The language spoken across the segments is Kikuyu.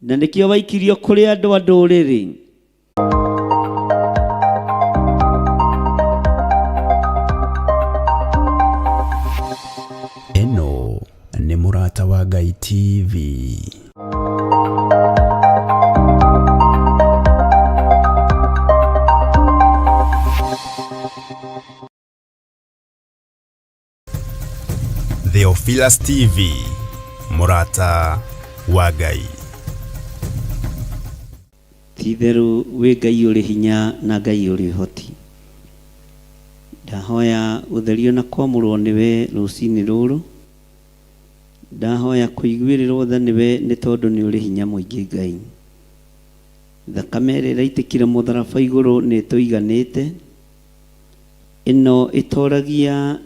Na nĩkĩo waikirio kũrĩ andũ a ndũrĩrĩ. Ĩno nĩ Mũrata wa Ngai TV. Theophilus TV, Mũrata wa Ngai. Ti-itherũ wĩ Ngai ũrĩ hinya na Ngai ũrĩ ũhoti. Ndahoya gũtherio na kwamũrwo nĩwe rũcinĩ rũrũ. Ndahoya kũiguĩrĩrwo tha nĩwe nĩ tondũ nĩ ũrĩ hinya mũingĩ Ngai. Thakame ĩrĩa ĩraitĩkire mũtharaba igũrũ nĩ ĩtũiganĩte. Ĩno ĩtoragia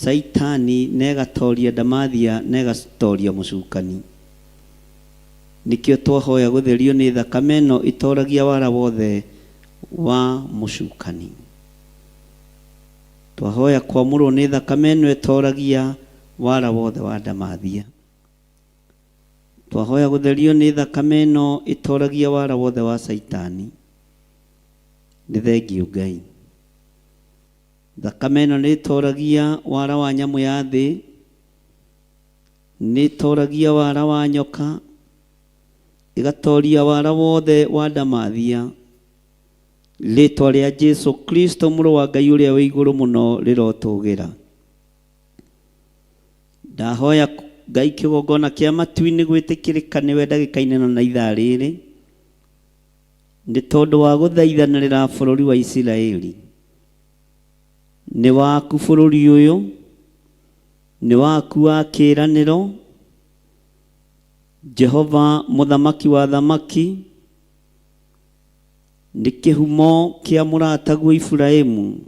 Caitani na ĩgatoria ndamathia na ĩgatoria mũcukani. Nĩkĩo twahoya gũtherio nĩ thakame ĩno ĩtoragia wara wothe wa mũcukani. Twahoya kwamũrwo nĩ thakame ĩno ĩtoragia wara wothe wa ndamathia. Twahoya gũtherio nĩ thakame ĩno ĩtoragia wara wothe wa Caitani. Nĩ thengiũ Ngai. Thakame ĩno nĩ ĩtoragia wara wa nyamũ ya thĩ, nĩ ĩtoragia wara wa nyoka, ĩgatoria wara wothe wa ndamathia. Rĩtwa rĩa Jesu Kristo mũrũ wa Ngai ũrĩa wĩ igũrũ mũno rĩrotũgĩra. Ndahoya Ngai kĩgongona kĩa matu-inĩ gwĩtĩkĩrĩka nĩwe ndagĩka-inĩ ĩno na ithaa rĩrĩ, nĩ tondũ wa gũthaithanĩrĩra bũrũri wa Isiraeli. Nĩ waku bũrũri ũyũ, nĩ waku wa kĩĩranĩro, Jehova mũthamaki wa athamaki, nĩ kĩhumo kĩa mũrataguo Iburahimu,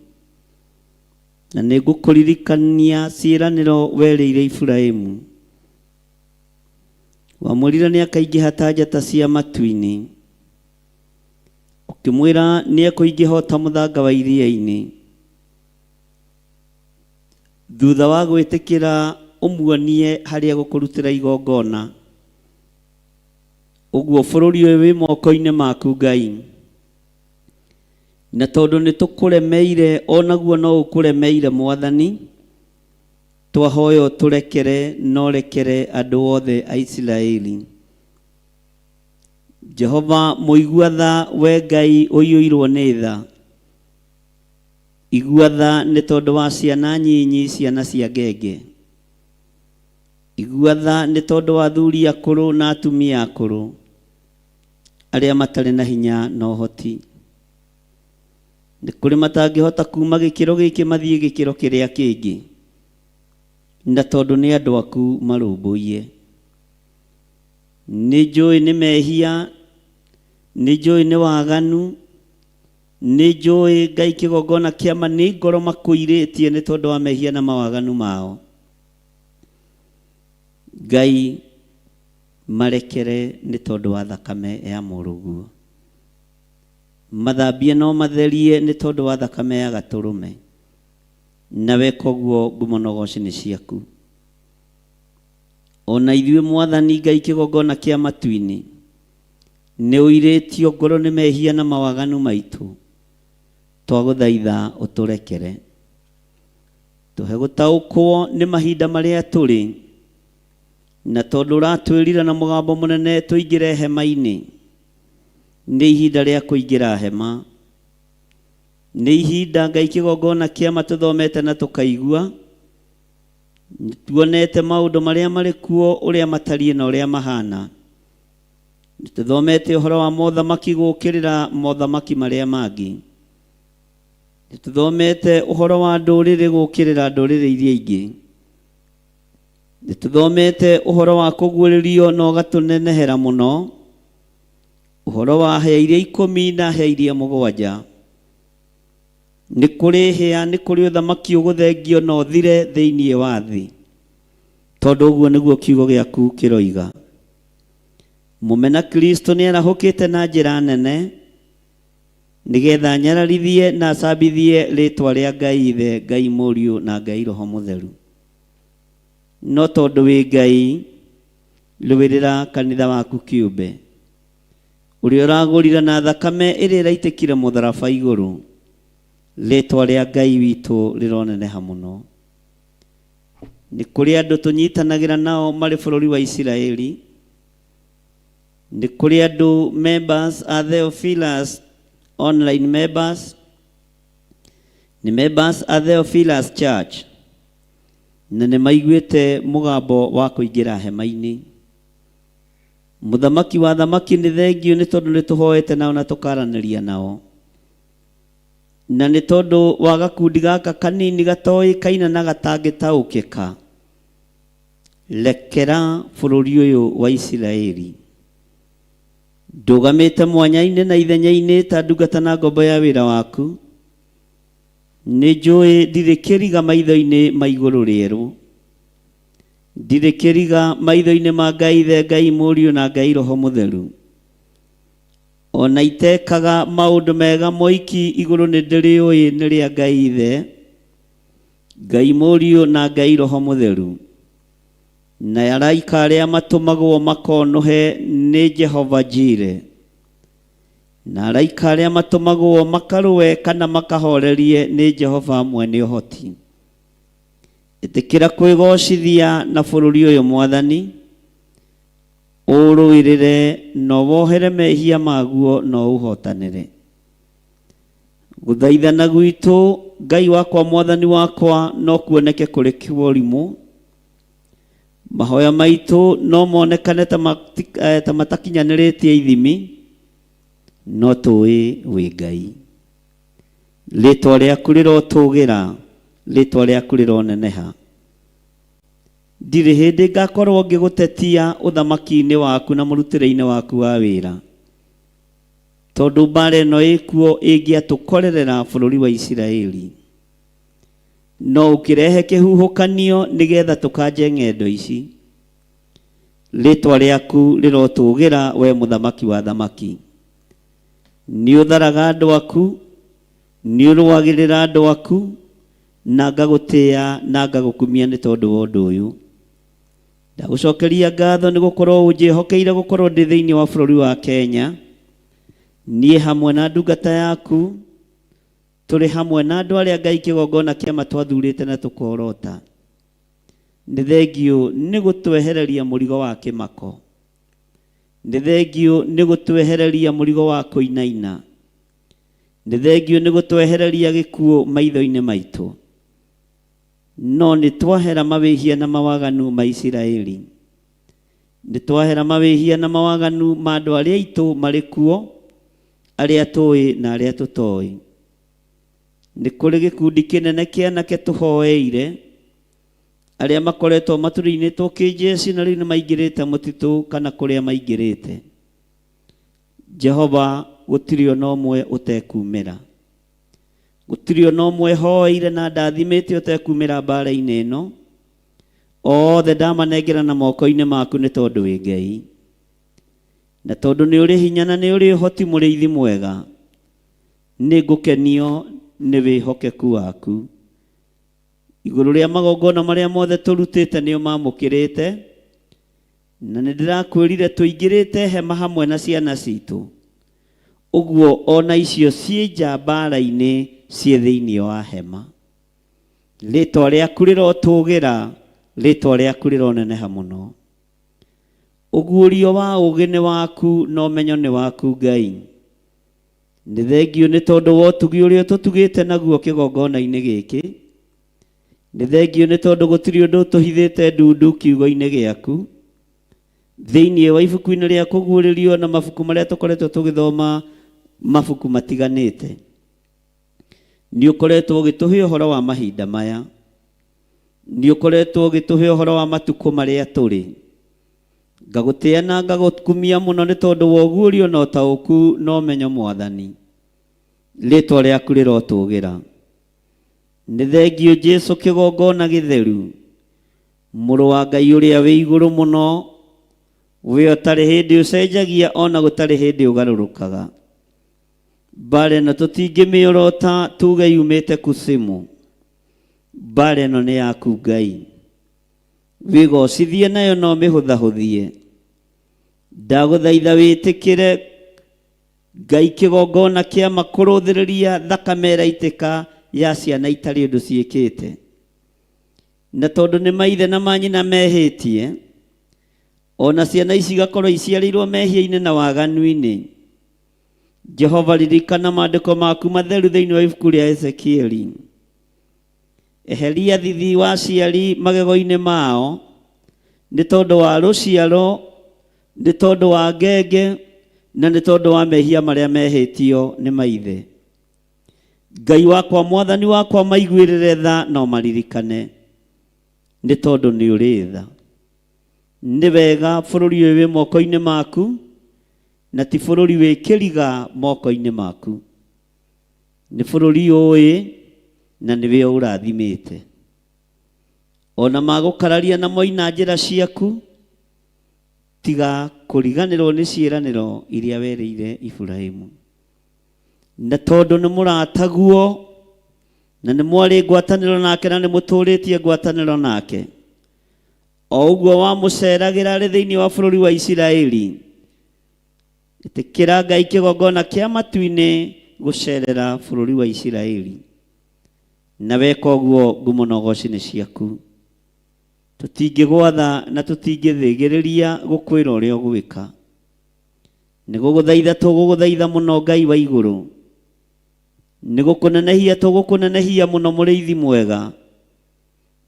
na nĩ ngũkũririkania ciĩranĩro werĩire Iburahimu. Wamwĩrire nĩ akaingĩha ta njata cia matu-inĩ, ũkĩmwĩra nĩ ekũingĩha o ta mũthanga wa iria-inĩ. Thutha wa gwĩtĩkĩra ũmuonie harĩa egũkũrutĩra igongona. Ũguo bũrũri ũyũ wĩ moko-inĩ maku Ngai. Na tondũ nĩ tũkũremeire o naguo no ũkũremeire Mwathani, twahoya ũtũrekere na ũrekere andũ othe a Isiraeli. Jehova mũigua tha, we Ngai ũiyũirwo nĩ tha, igua tha nĩ tondũ wa ciana nyinyi, ciana cia ngenge. Igua tha nĩ tondũ wa athuri akũrũ na atumia akũrũ, arĩa matarĩ na hinya na ũhoti. Nĩ kũrĩ matangĩhota kuma gĩkĩro gĩkĩ mathiĩ gĩkĩro kĩrĩa kĩngĩ, na tondũ nĩ andũ aku marũmbũiye. Nĩ njũĩ nĩ mehia, nĩ njũĩ nĩ waganu, nĩ njũĩ Ngai kĩgongona kĩa ma nĩ ngoro makũirĩtie nĩ tondũ wa mehia na mawaganu mao. Ngai marekere nĩ tondũ wa thakame ya mũrũguo. Mathambie na ũmatherie nĩ tondũ wa thakame ya gatũrũme. Na weka ũguo ngumo na ũgoci nĩ ciaku. O na ithuĩ Mwathani Ngai kĩgongona kĩa matu-inĩ, nĩ ũirĩtio ngoro nĩ mehia na mawaganu maitũ, twagũthaitha ũtũrekere. Tũhe gũtaũkwo nĩ mahinda marĩa tũrĩ, na tondũ ũratwĩrire na mũgambo mũnene tũingĩre hema-inĩ, nĩ ihinda rĩa kũingĩra hema. Nĩ ihinda Ngai kĩgongona kĩa ma tũthomete na tũkaigua, nĩ tuonete maũndũ marĩa marĩ kuo ũrĩa matariĩ na ũrĩa mahana. Nĩ tũthomete ũhoro wa mothamaki gũkĩrĩra mothamaki marĩa mangĩ. Nĩ tũthomete ũhoro wa ndũrĩrĩ gũkĩrĩra ndũrĩrĩ iria ingĩ. Nĩ tũthomete ũhoro wa kũguũrĩrio na ũgatũnenehera mũno, ũhoro wa hĩa iria ikũmi na hĩa iria mũgwanja. Nĩ kũrĩ hĩa, nĩ kũrĩ ũthamaki ũgũthengio na ũthire thĩinĩ wa thĩ, tondũ ũguo nĩguo kiugo gĩaku kĩroiga. Mũmena Kristo nĩ arahũkĩte na njĩra nene, nĩgetha anyararithie na acambithie rĩtwa rĩa Ngai Ithe, Ngai Mũriũ na Ngai Roho Mũtheru. No tondũ wĩ Ngai, Rũĩrĩra kanitha waku kĩũmbe ũrĩa ũragũrire na thakame ĩrĩa ĩraitĩkire mũtharaba igũrũ. Rĩtwa rĩa Ngai witũ rĩroneneha mũno. Nĩ kũrĩ andũ tũnyitanagĩra nao marĩ bũrũri wa Isiraeli. Nĩ kũrĩ andũ members a Theophilus online members, nĩ members a Theophilus Church, na nĩ maiguĩte mũgambo wa kũingĩra hema-inĩ. Mũthamaki wa thamaki, nĩ thengiũ nĩ tondũ nĩ tũhoete nao na tũkaranĩria nao, na nĩ tondũ wa gakundi gaka kanini gatoĩkaine na gatangĩtaũkĩka. Rekera bũrũri ũyũ wa Isiraeli. Ndũgamĩte mwanya-inĩ na ithenya-inĩ ta ndungata na ngombo ya wĩra waku. Nĩ njũĩ ndirĩ kĩriga maitho-inĩ ma igũrũ rĩerũ, ndirĩ kĩriga maitho-inĩ ma Ngai Ithe, Ngai Mũriũ na Ngai Roho Mũtheru. Ona itekaga maũndũ mega moiki, igũrũ nĩ ndĩrĩũĩ nĩ rĩa Ngai Ithe, Ngai Mũriũ na Ngai Roho Mũtheru. Na araika arĩa matũmagwo makonũhe nĩ Jehova Jire, na araika arĩa matũmagwo makarũe kana makahorerie nĩ Jehova mwene ũhoti. Ĩtĩkĩra kwĩgocithia na bũrũri ũyũ, Mwathani, ũrũĩrĩre na wohere mehia maguo na ũhotanĩre. Gũthaithana gwitũ, Ngai wakwa, Mwathani wakwa, no kuoneke kũrĩ kĩũrimũ. Mahoya maitũ no monekane ta ta matakinyanĩrĩtie ithimi, no tũĩ wĩ Ngai. Rĩtwa rĩaku rĩrotũgĩra, rĩtwa rĩaku rĩroneneha. Ndirĩ hĩndĩ ngakorwo ngĩgũtetia ũthamaki-inĩ waku na mũrutĩre-inĩ waku wa wĩra, tondũ mbara ĩno ĩkuo ĩngĩatũkorerera bũrũri wa Isiraeli, no ũkĩrehe kĩhuhũkanio nĩgetha tũkanje ng'endo ici. Rĩtwa rĩaku rĩrotũgĩra, we mũthamaki wa thamaki. Nĩ ũtharaga andũ aku, nĩ ũrũagĩrĩra andũ aku, na ngagũtĩĩa na ngagũkumia nĩ tondũ wa ũndũ ũyũ. Ndagũcokeria ngatho nĩ gũkorwo ũnjĩhokeire gũkorwo ndĩ thĩinĩ wa bũrũri wa Kenya, niĩ hamwe na ndungata yaku. Tũrĩ hamwe na andũ arĩa Ngai kĩgongona kĩama twathurĩte na tũkorota. Nĩ thengiũ nĩ gũtwehereria mũrigo wa kĩmako. Nĩ thengiũ nĩ gũtwehereria mũrigo wa kũinaina. Nĩ thengiũ nĩ gũtwehereria gĩkuũ maitho-inĩ maitũ. No nĩ twahera mawĩhia na mawaganu ma Isiraeli. Nĩ twahera mawĩhia na mawaganu ma andũ arĩa aitũ marĩ kuo, arĩa tũĩ na arĩa tũtoĩ. Nĩ kũrĩ gĩkundi kĩnene kĩa anake tũhoeire, arĩa makoretwo matũrĩinĩtwo kĩnjeci na rĩu nĩ maingĩrĩte mũtitũ kana kũrĩa maingĩrĩte. Jehova, gũtirĩ ona ũmwe ũtekumĩra. Gũtirĩ ona ũmwe hoeire na ndathimĩte ũtekumĩra mbara-inĩ ĩno. Othe ndamanengera na moko-inĩ maku nĩ tondũ wĩ Ngai. Na tondũ nĩ ũrĩ hinya na nĩ ũrĩ ũhoti, mũrĩithi mwega, nĩ ngũkenio nĩ wĩhokeku waku. Igũrũ rĩa magongona marĩa mothe tũrutĩte nĩ ũmamũkĩrĩte, na nĩ ndĩrakwĩrire tũingĩrĩte hema hamwe na ciana citũ. Ũguo ona icio ciĩ nja mbara-inĩ ciĩ thĩinĩ wa hema. Rĩtwa rĩaku rĩrotũgĩra, rĩtwa rĩaku rĩroneneha mũno. Ũguũrio wa ũũgĩ nĩ waku na ũmenyo nĩ waku, Ngai. Nĩ thengiũ nĩ tondũ wa ũtugi ũrĩa ũtũtugĩte naguo kĩgongona-inĩ gĩkĩ. Nĩ thengiũ nĩ tondũ gũtirĩ ũndũ ũtũhithĩte ndundu kiugo-inĩ gĩaku. Thĩinĩ wa ibuku-inĩ rĩa Kũguũrĩrio na mabuku marĩa tũkoretwo tũgĩthoma, mabuku matiganĩte, nĩ ũkoretwo ũgĩtũhe ũhoro wa mahinda maya. Nĩ ũkoretwo ũgĩtũhe ũhoro wa matukũ marĩa tũrĩ. Ngagũtĩa na ngagũkumia mũno nĩ tondũ wa ũguũrio na ũtaũku na ũmenyo, Mwathani. Rĩtwa rĩaku rĩrotũgĩra. Nĩ thengiũ Jesu kĩgongona gĩtheru, mũrũ wa Ngai ũrĩa wĩ igũrũ mũno, we ũtarĩ hĩndĩ ũcenjagia ona gũtarĩ hĩndĩ ũgarũrũkaga. Mbara ĩno tũtingĩmĩorota tuge yumĩte kusimu. Mbara ĩno nĩ yaku, Ngai. Wĩgocithie nayo na ũmĩhũthahũthie. Ndagũthaitha wĩtĩkĩre Ngai kĩgongona kĩa makũrũthĩrĩria thakame ĩraitĩka ya ciana itarĩ ũndũ ciĩkĩte. Na tondũ nĩ maithe na manyina mehĩtie, ona ciana ici igakorwo iciarĩirwo mehia-inĩ na waganu-inĩ. Jehova ririkana maandĩko maku matheru thĩinĩ wa ibuku rĩa Ezekieli. Eheria thithi wa aciari magego-inĩ mao, nĩ tondũ wa rũciaro, nĩ tondũ wa ngenge, na nĩ tondũ wa mehia marĩa mehĩtio nĩ maithe. Ngai wakwa, Mwathani wakwa, maiguĩrĩre tha na ũmaririkane, nĩ tondũ nĩ ũrĩ tha. Nĩ wega bũrũri ũyũ wĩ moko-inĩ maku, na ti bũrũri wĩ kĩriga moko-inĩ maku. Nĩ bũrũri ũĩ na nĩwe ũrathimĩte. Ona magũkararia na moina njĩra ciaku, tiga kũriganĩrwo nĩ ciĩranĩro iria werĩire Iburahimu. Na tondũ nĩ mũrataguo na nĩ mwarĩ ngwatanĩro nake na nĩ mũtũũrĩtie ngwatanĩro nake, o ũguo wamũceragĩra arĩ thĩinĩ wa bũrũri wa Isiraeli, Ĩtĩkĩra Ngai kĩgongona kĩa matu-inĩ gũcerera bũrũri wa Isiraeli. Na weka ũguo ngumo na ũgoci nĩ ciaku. Tũtingĩgwatha na tũtingĩthĩgĩrĩria gũkwĩra ũrĩa ũgwĩka. Nĩ gũgũthaitha tũgũgũthaitha mũno Ngai wa igũrũ. Nĩ gũkũnenehia tũgũkũnenehia mũno mũrĩithi mwega.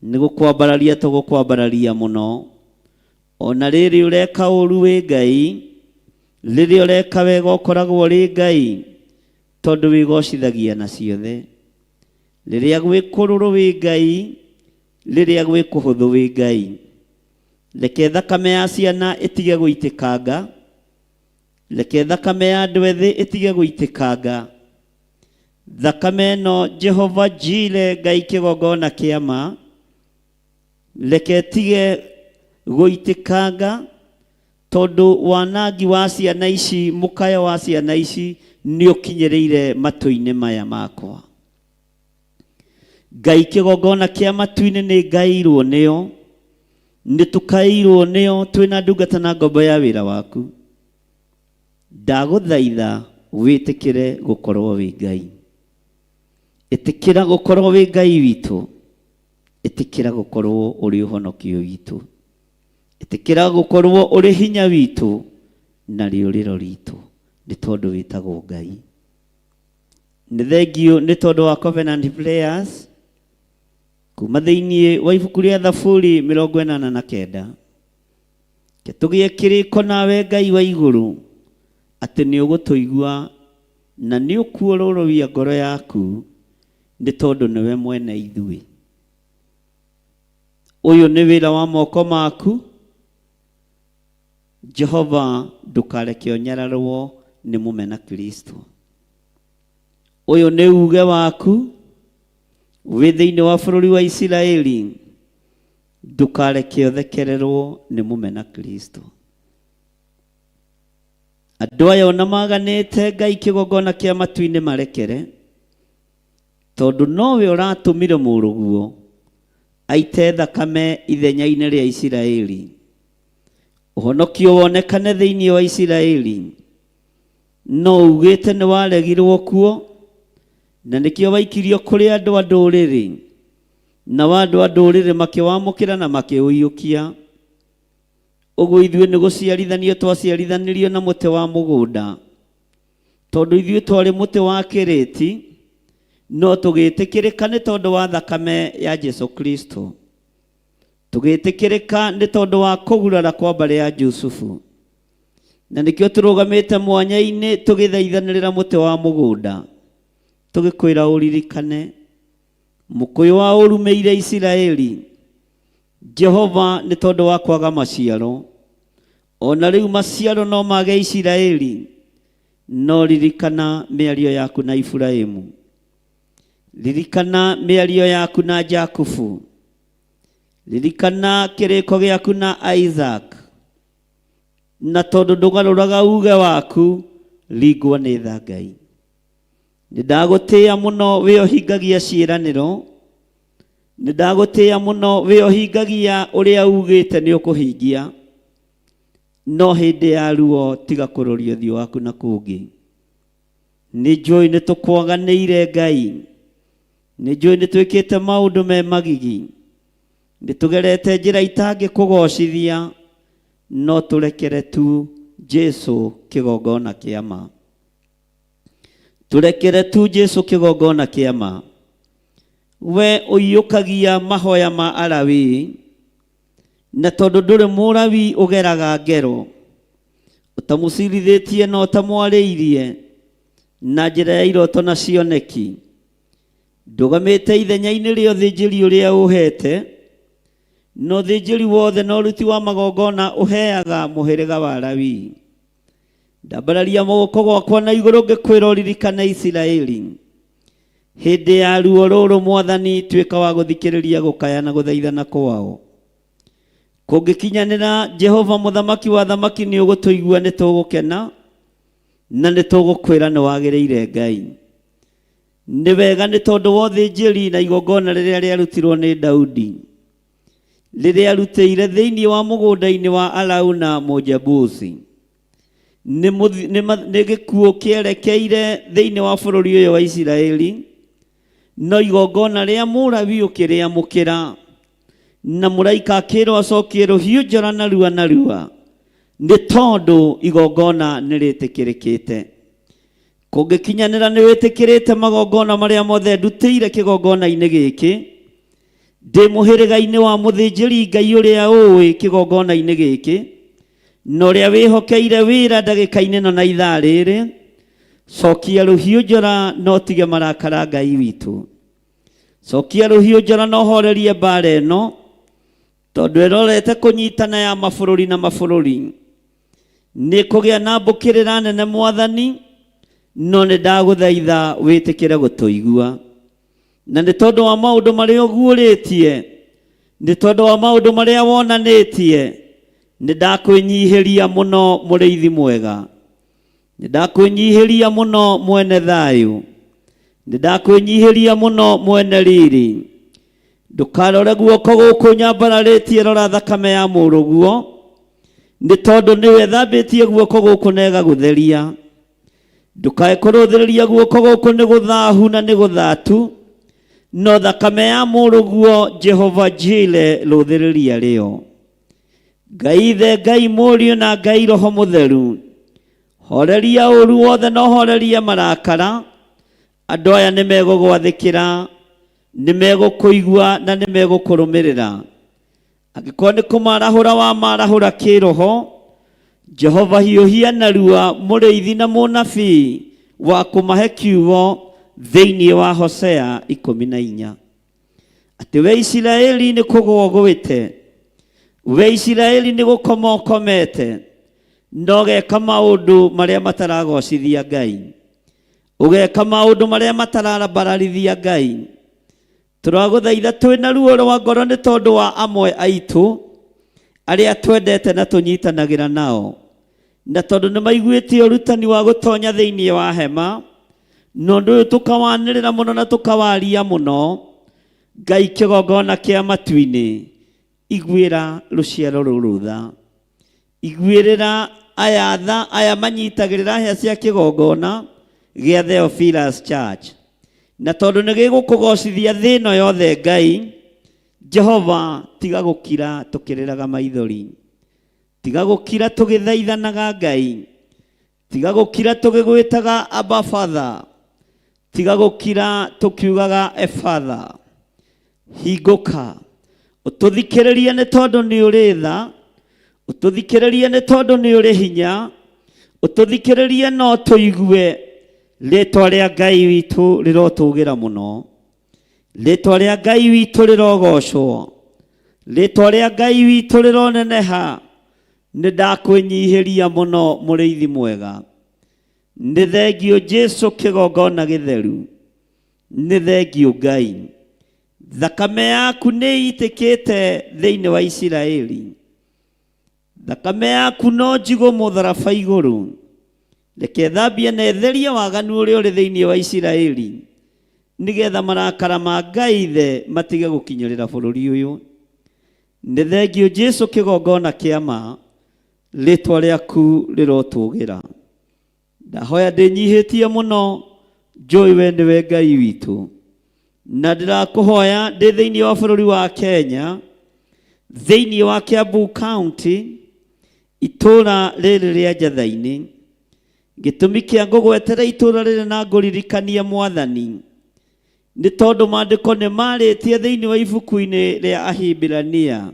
Nĩ gũkwambararia tũgũkwambararia mũno. O na rĩrĩ ũreka ũũru wĩ Ngai, rĩrĩa ũreka wega ũkoragwo ũrĩ Ngai, tondũ wĩgocithagia na ciothe. Rĩrĩa gwĩ kũrũrũ wĩ Ngai, rĩrĩa gwĩ kũhũthũ wĩ Ngai. Reke thakame ya ciana ĩtige gũitĩkanga, reke thakame ya andũ ethĩ ĩtige gũitĩkanga. Thakame ĩno Jehova Jire Ngai kĩgongona kĩa ma, Reke tige gũitĩkanga tondũ wanangi wa ciana ici, mũkayo wa ciana ici nĩ ũkinyĩrĩire matũ-inĩ maya makwa. Ngai kĩgongona kĩa matu-inĩ nĩ ngaĩirwo nĩyo, nĩ tũkaĩirwo nĩyo twĩna ndungata na ngombo ya wĩra waku. Ndagũthaitha wĩtĩkĩre gũkorwo wĩ Ngai. Ĩtĩkĩra gũkorwo wĩ Ngai witũ. Ĩtĩkĩra gũkorwo ũrĩ ũhonokio witũ. Ĩtĩkĩra gũkorwo ũrĩ hinya witũ na rĩũrĩro ritũ, nĩ tondũ wĩtagwo Ngai. Nĩ thengiũ nĩ tondũ wa Covenant Prayers kuma thĩinĩ wa ibuku rĩa Thaburi 89. Reke tũgĩe kĩrĩko nawe Ngai wa igũrũ atĩ nĩ ũgũtũigua na nĩ ũkuororoia ngoro yaku nĩ tondũ nĩwe mwene ithuĩ. Ũyũ nĩ wĩra wa moko maku, Jehova, ndũkareke ũnyararwo nĩ mũmena Kristo. Ũyũ nĩ uge waku wĩ thĩinĩ wa bũrũri wa Isiraeli, ndũkareke ũthekererwo nĩ mũmena Kristo. Andũ aya ona maganĩte Ngai kĩgongona kĩa matu-inĩ marekere, tondũ nowe ũratũmire mũrũguo aite thakame ithenya-inĩ rĩa Isiraeli, ũhonokio wonekane thĩinĩ wa Isiraeli. No ugĩte nĩ waregirwo kuo, na nĩkĩo waikirio kũrĩ andũ a ndũrĩrĩ, nao andũ a ndũrĩrĩ makĩwamũkĩra na makĩũiyũkia. Ũguo ithuĩ nĩ gũciarithanio twaciarithanirio na mũtĩ wa mũgũnda, tondũ ithuĩ twarĩ mũtĩ wa kĩrĩti, no tũgĩtĩkĩrĩka nĩ tondũ wa thakame ya Jesu Kristo. Tũgĩtĩkĩrĩka nĩ tondũ wa kũgurara kwa mbarĩ ya Jusufu. Na nĩkĩo tũrũgamĩte mwanya-inĩ tũgĩthaithanĩrĩra mũtĩ wa mũgũnda, tũgĩkwĩra ũririkane mũkũyũ wa ũrumĩire Isiraeli, Jehova, nĩ tondũ wa kwaga maciaro. O na rĩu maciaro no mage Isiraeli, no ririkana mĩario yaku na Iburahimu. Ririkana mĩario yaku na Jakubu. Ririkana kĩrĩko gĩaku na Isaac. Na tondũ ndũgarũraga uge waku, ringwo nĩ tha Ngai. Nĩ ndagũtĩĩa mũno wĩ ũhingagia ciĩranĩro. Nĩ ndagũtĩĩa mũno wĩ ũhingagia ũrĩa ugĩte nĩ ũkũhingia. No hĩndĩ ya ruo tiga kũroria ũthiũ waku na kũngĩ. Nĩ njũĩ nĩ tũkwaganĩire Ngai. Nĩ njũĩ nĩ twĩkĩte maũndũ me magigi. Nĩ tũgerete njĩra itangĩkũgocithia, no tũrekere tu Jesu kĩgongona kĩa ma. Tũrekere tu Jesu kĩgongona kĩa ma. We ũiyũkagia mahoya ma Alawii, na tondũ ndũrĩ Mũlawii ũgeraga ngero, ũtamũcirithĩtie na ũtamwarĩirie na njĩra ya iroto na cioneki, ndũgamĩte ithenya-inĩ rĩa ũthĩnjĩri ũrĩa ũheete, na ũthĩnjĩri wothe na ũruti wa magongona ũheaga mũhĩrĩga wa Lawii. Ndambararia moko gwakwa na igũrũ ngĩkwĩra ũririkane Isiraeli. Hĩndĩ ya ruo rũrũ Mwathani, tuĩka wa gũthikĩrĩria gũkaya na gũthaithana kwao. Kũngĩkinyanĩra, Jehova Mũthamaki wa athamaki nĩ ũgũtũigua, nĩ tũgũkena na nĩ tũgũkwĩra nĩ wagĩrĩire Ngai. Nĩ wega nĩ tondũ wa ũthĩnjĩri na igongona rĩrĩa rĩarutirwo nĩ Daudi, rĩrĩa arutĩire thĩinĩ wa mũgũnda-inĩ wa Arauna Mũjebusi. Nĩ mũthi- nĩ ma- nĩ gĩkuũ kĩerekeire thĩinĩ wa bũrũri ũyũ wa Isiraeli, no igongona rĩa Mũlawi ũkĩrĩamũkĩra, na mũraika akĩrwo acokie rũhiũ njora narua narua, nĩ tondũ igongona nĩ rĩtĩkĩrĩkĩte. Kũngĩkinyanĩra nĩ wĩtĩkĩrĩte magongona marĩa mothe ndutĩire kĩgongona-inĩ gĩkĩ, ndĩ mũhĩrĩga-inĩ wa mũthĩnjĩri Ngai ũrĩa ũĩ kĩgongona-inĩ gĩkĩ, na ũrĩa wĩhokeire wĩra ndagĩka-inĩ ĩno na ithaa rĩrĩ, cokia rũhiũ njora na ũtige marakara Ngai witũ. Cokia rũhiũ njora na ũhorerie mbaara ĩno, tondũ ĩrorete kũnyitana ya mabũrũri na mabũrũri. Nĩ kũgĩa na mbũkĩrĩra nene Mwathani, no nĩ ndagũthaitha wĩtĩkĩre gũtũigua. Na nĩ tondũ wa maũndũ marĩa ũguũrĩtie, nĩ tondũ wa maũndũ marĩa wonanĩtie, nĩ ndakwĩnyihĩria mũno mũrĩithi mwega. Nĩ ndakwĩnyihĩria mũno mwene thayũ. Nĩ ndakwĩnyihĩria mũno mwene riri. Ndũkarore guoko gũkũ nyambararĩtie, rora thakame ya mũrũguo, nĩ tondũ nĩwe ĩthambĩtie guoko gũkũ na ĩgagũtheria. Ndũkae kũrũthĩrĩria guoko gũkũ nĩ gũthahu na nĩ gũthatu, no thakame ya mũrũguo Jehova Jire rũthĩrĩria rĩo. Ngai Ithe, Ngai Mũriũ na Ngai Roho Mũtheru, horeria ũru wothe na ũhorerie marakara. Andũ aya nĩ megũgwathĩkĩra, nĩ megũkũigua na nĩ megũkũrũmĩrĩra. Angĩkorwo nĩ kũmarahũra wamarahũra kĩroho, Jehova hiũhia narua mũrĩithi na mũnabii wa kũmahe kiugo thĩinĩ wa Hosea 14. Atĩ we Isiraeli nĩ kũgũa ũgwĩte, we Isiraeli nĩ gũkoma ũkomete, na ũgeka maũndũ marĩa mataragocithia Ngai, ũgeka maũndũ marĩa matarabararithia Ngai. Tũragũthaitha twĩ na ruo rwa ngoro nĩ tondũ wa amwe aitũ arĩa twendete na tũnyitanagĩra nao, na tondũ nĩ maiguĩte ũrutani wa gũtonya thĩinĩ wa hema, na ũndũ ũyũ tũkawanĩrĩra mũno na tũkawaria mũno. Ngai kĩgongona kĩa matu-inĩ, iguĩra rũciaro rũrũ tha, iguĩrĩra aya tha, aya manyitagĩrĩra hĩa cia kĩgongona gĩa Theophilus Church, na tondũ nĩ gĩgũkũgocithia thĩ ĩno yothe Ngai Jehova, tiga gũkira tũkĩrĩraga maithori, tiga gũkira tũgĩthaithanaga Ngai, tiga gũkira tũgĩgwĩtaga Abba Father, tiga gũkira tũkiugaga E Father. Hingũka ũtũthikĩrĩrie nĩ tondũ nĩ ũrĩ tha, ũtũthikĩrĩrie nĩ tondũ nĩ ũrĩ hinya, ũtũthikĩrĩrie no tũigue rĩtwa rĩa Ngai witũ rĩrotũgĩra mũno, rĩtwa rĩa Ngai witũ rĩrogocwo, rĩtwa rĩa Ngai witũ rĩroneneha. Nĩ ndakwĩnyihĩria mũno mũrĩithi mwega, nĩ thengio Jesu kĩgongona gĩtheru, nĩ thengio Ngai, thakame yaku nĩ ĩitĩkĩte thĩinĩ wa Isiraeli, thakame yaku no njigũ mũtharaba igũrũ, reke thambie na ĩtherie waganu ũrĩa ũrĩ thĩinĩ wa Isiraeli, nĩgetha marakara ma Ngai Ithe matige gũkinyĩrĩra bũrũri ũyũ. Nĩ thengio Jesu kĩgongona kĩa ma, Rĩtwa rĩaku rĩrotũgĩra. Ndahoya ndĩnyihĩtie mũno, njũĩ we nĩwe Ngai witũ, na ndĩrakũhoya ndĩ thĩinĩ wa bũrũri wa Kenya, thĩinĩ wa Kiambu County, itũũra rĩrĩ rĩa Njatha-inĩ. Gĩtũmi kĩa ngũgwetere itũũra rĩrĩ na ngũririkanie Mwathani, nĩ tondũ maandĩko nĩ marĩtie thĩinĩ wa ibuku-inĩ rĩa Ahibirania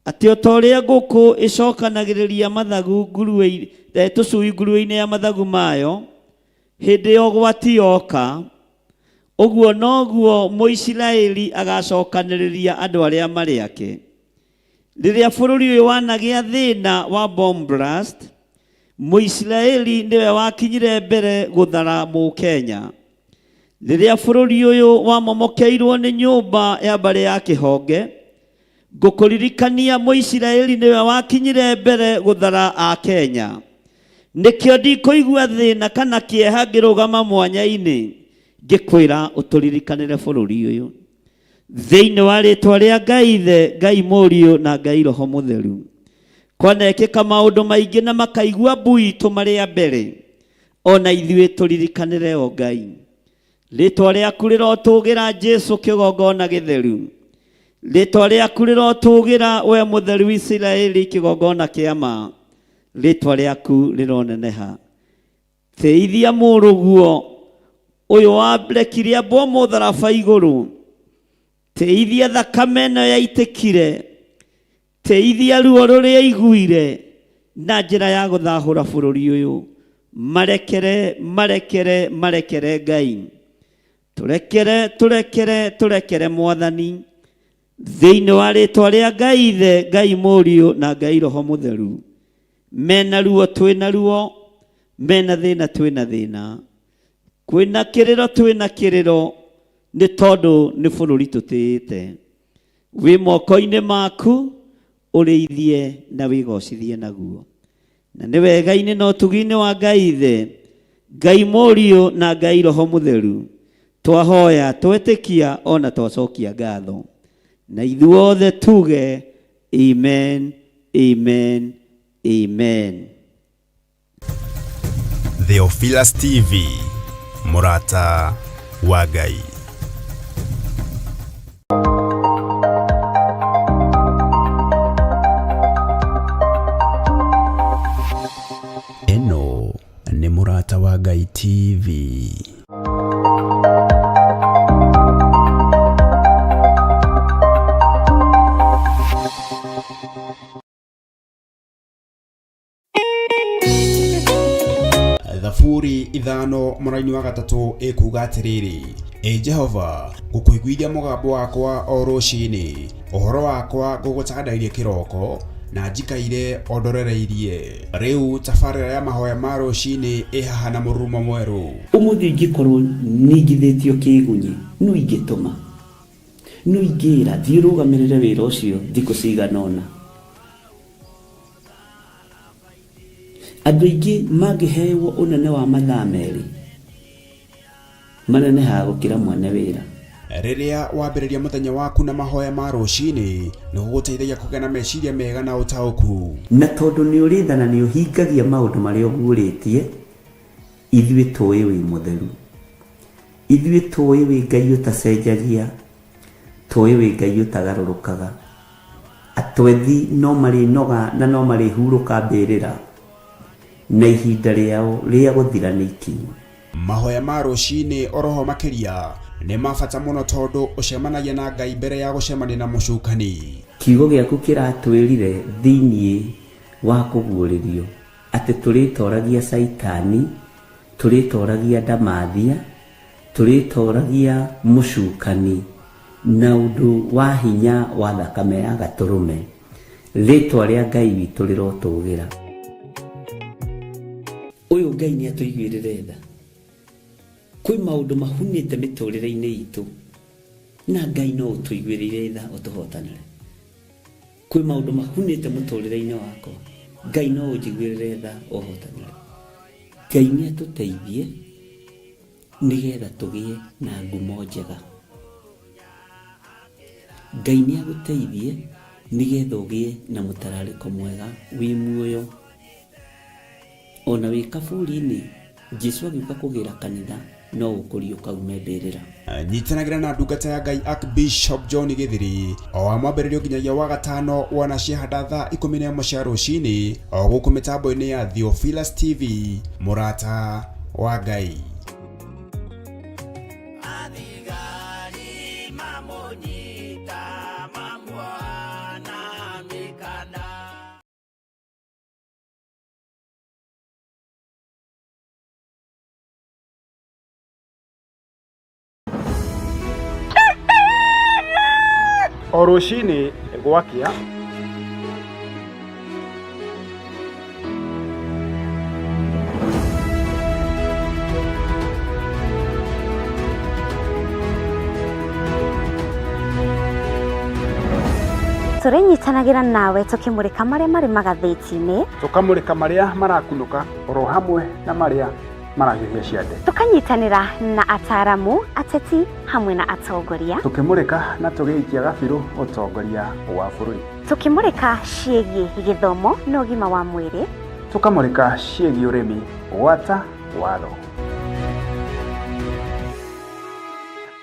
atĩ o ta ũrĩa ngũkũ ĩcokanagĩrĩria mathagu nguruwe, tũcui nguruwe-inĩ ya mathagu mayo hĩndĩ ya ũgwati yoka, ũguo noguo Mũisiraeli agacokanĩrĩria andũ arĩa marĩ ake. Rĩrĩa bũrũri ũyũ wanagĩa thĩna wa bomb blast, Mũisiraeli nĩwe wakinyire mbere gũthara Mũkenya. Rĩrĩa bũrũri ũyũ wamomokeirwo nĩ nyũmba ya mbarĩ ya Kĩhonge, ngũkũririkania Mũisiraeli nĩwe wakinyire mbere gũthara Akenya. Nĩkĩo ndikũigua thĩna kana kĩeha ngĩrũgama mwanya-inĩ ngĩkwĩra ũtũririkanĩre bũrũri ũyũ. Thĩinĩ wa rĩtwa rĩa Ngai Ithe, Ngai Mũriũ na Ngai Roho Mũtheru. Kwanekĩka maũndũ maingĩ na makaigua mbu itũ marĩ a mbere, o na ithuĩ tũririkanĩre o Ngai. Rĩtwa rĩaku rĩrotũgĩra Jesu kĩgongona gĩtheru. Rĩtwa rĩaku rĩrotũgĩra we mũtheru Isiraeli kĩgongona kĩa ma. Rĩtwa rĩaku rĩroneneha. Teithia mũrũguo ũyũ warekire ambwo mũtharaba igũrũ. Teithia thakame ĩno yaitĩkire. Teithia ruo rũrĩa aiguire na njĩra ya gũthahũra bũrũri ũyũ. Marekere, marekere, marekere Ngai. Tũrekere, tũrekere, tũrekere Mwathani. Thĩinĩ wa rĩtwa rĩa Ngai Ithe, Ngai Mũriũ na Ngai Roho Mũtheru. Mena ruo twĩna ruo, mena thĩna twĩna thĩna. Kwĩna kĩrĩro twĩna kĩrĩro, nĩ tondũ nĩ bũrũri tũtĩĩte. Wĩ moko-inĩ maku, ũrĩithie na wĩgocithie naguo. Na nĩ wega-inĩ na ũtugi-inĩ wa Ngai Ithe, Ngai Mũriũ na Ngai Roho Mũtheru, twahoya, twetĩkia o na twacokia ngatho. Na ithuothe tuge amen, amen, amen. Theophilus TV, mũrata wa Ngai. Ĩno nĩ Mũrata wa Ngai TV. Thaburi ithano mũraini wa gatatũ ĩkuga atĩrĩrĩ, Ĩ Jehova, ngũkũiguithia mũgambo wakwa o rũcinĩ, ũhoro wakwa ngũgũtandairie kĩroko, na njikaire o ndorereirie. Rĩu tabarĩra ya mahoya ma rũcinĩ ĩ haha na mũrurumo mwerũ. Ũmũthĩ ingĩkorwo ningithĩtio kĩgunyi, nũ ingĩtũma? Nũ ingĩra, thiĩ ũrũgamĩrĩre wĩra ũcio thikũ cigana ũna? Andũ aingĩ mangĩhewo ũnene wa mathaa merĩ, manenehaga gũkĩra mwene wĩra. Rĩrĩa wambĩrĩria mũthenya waku na mahoya ma rũcinĩ, nĩ gũgũteithagia kũgĩa na meciria mega na ũtaũku. Na tondũ nĩ ũrĩ tha na nĩ ũhingagia maũndũ marĩa ũguũrĩtie, ithuĩ tũĩ wĩ mũtheru. Ithuĩ tũĩ wĩ Ngai ũtacenjagia, tũĩ wĩ Ngai ũtagarũrũkaga. Atwethi no marĩnoga na no marĩhurũka mbĩrĩra, na ihinda rĩao rĩa gũthira nĩ ikinyu. Mahoya ma rũcinĩ oroho makĩria nĩ ma bata mũno tondũ ũcemanagia na Ngai mbere ya gũcemania na mũcukani. Kiugo gĩaku kĩratwĩrire thĩinĩ wa kũguũrĩrio atĩ tũrĩtoragia Caitani, tũrĩtoragia ndamathia, Tũrĩtooragia mũcukani na ũndũ wa hinya wa thakame ya Gatũrũme. Rĩĩtwa rĩa Ngai witũ rĩrotũũgĩra. Ũyũ Ngai nĩ atũiguĩrĩre tha. Kwĩ maũndũ mahunĩte mĩtũrĩre-inĩ itũ na Ngai no ũtũiguĩrĩire tha ũtũhotanĩre. Kwĩ maũndũ mahunĩte mũtũrĩre-inĩ wakwa, Ngai no ũnjiguĩrĩre tha ũhotanĩre. Ngai nĩ atũteithie nĩgetha tũgĩe na ngumo njega. Ngai nĩ agũteithie Nĩgetha ũgĩe na mũtararĩko mwega wĩ muoyo ona wĩ kaburi-inĩ. Jesu agĩũka kũgĩra kanitha no ũkũriũka ume mbĩrĩra. Nyitanagĩra na ndungata ya Ngai Archbishop John Gĩthiri o wa mwambĩrĩrio nginyagia wa gatano wona ciahanda thaa 11 cia rũcinĩ o gũkũ mĩtambo-inĩ ya Theophilus TV, mũrata wa Ngai. Athigari mamũnyita mamuoha na mĩkanda. O rũcinĩ gwakĩa, Tũrĩnyitanagĩra nawe tũkĩmũrĩka marĩa marĩ magathĩti-inĩ, tũkamũrĩka marĩa marakunũka oro hamwe na marĩa marahiũhia ciande, tũkanyitanĩra na ataaramu, ateti hamwe na atongoria, tũkĩmũrĩka na tũgĩikia gabirũ ũtongoria wa bũrũri, tũkĩmũrĩka ciĩgiĩ gĩthomo na ũgima wa mwĩrĩ, tũkamũrĩka ciĩgiĩ ũrĩmi gwata watho.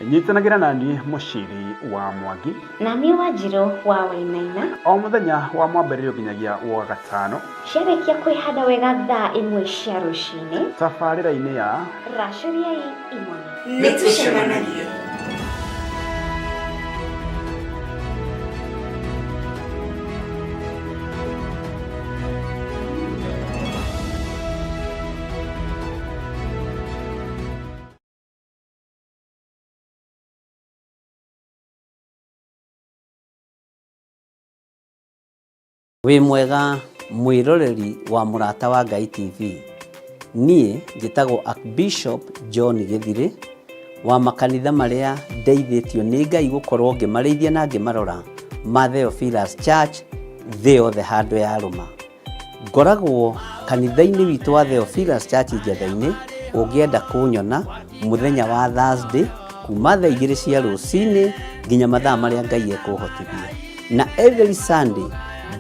Nyitanagĩra na niĩ Mũciri wa Mwangi na niĩ Wanjirũ wa Wainaina o mũthenya wa mwambĩrĩrio nginyagia wa gatano ciarĩkia kwĩhanda wega thaa 1 cia rũcinĩ tabarĩra-inĩ ya Racũriai Imoni. Nĩ tũcemanagie. Wĩ mwega mwĩroreri wa Mũrata wa Ngai TV. Niĩ njĩtagwo Archbishop John Gĩthirĩ wa makanitha marĩa ndeithĩtio nĩ Ngai gũkorwo ngĩmarĩithia na ngĩmarora ma Theophilus Church thĩ yothe handũ ya rũma. Ngoragwo kanitha-inĩ witũ wa Theophilus Church Njetha-inĩ. Ũngĩenda kũnyona mũthenya wa Thursday kuma thaa 2 cia rũcinĩ nginya mathaa marĩa Ngai ekũhotithia. Na every Sunday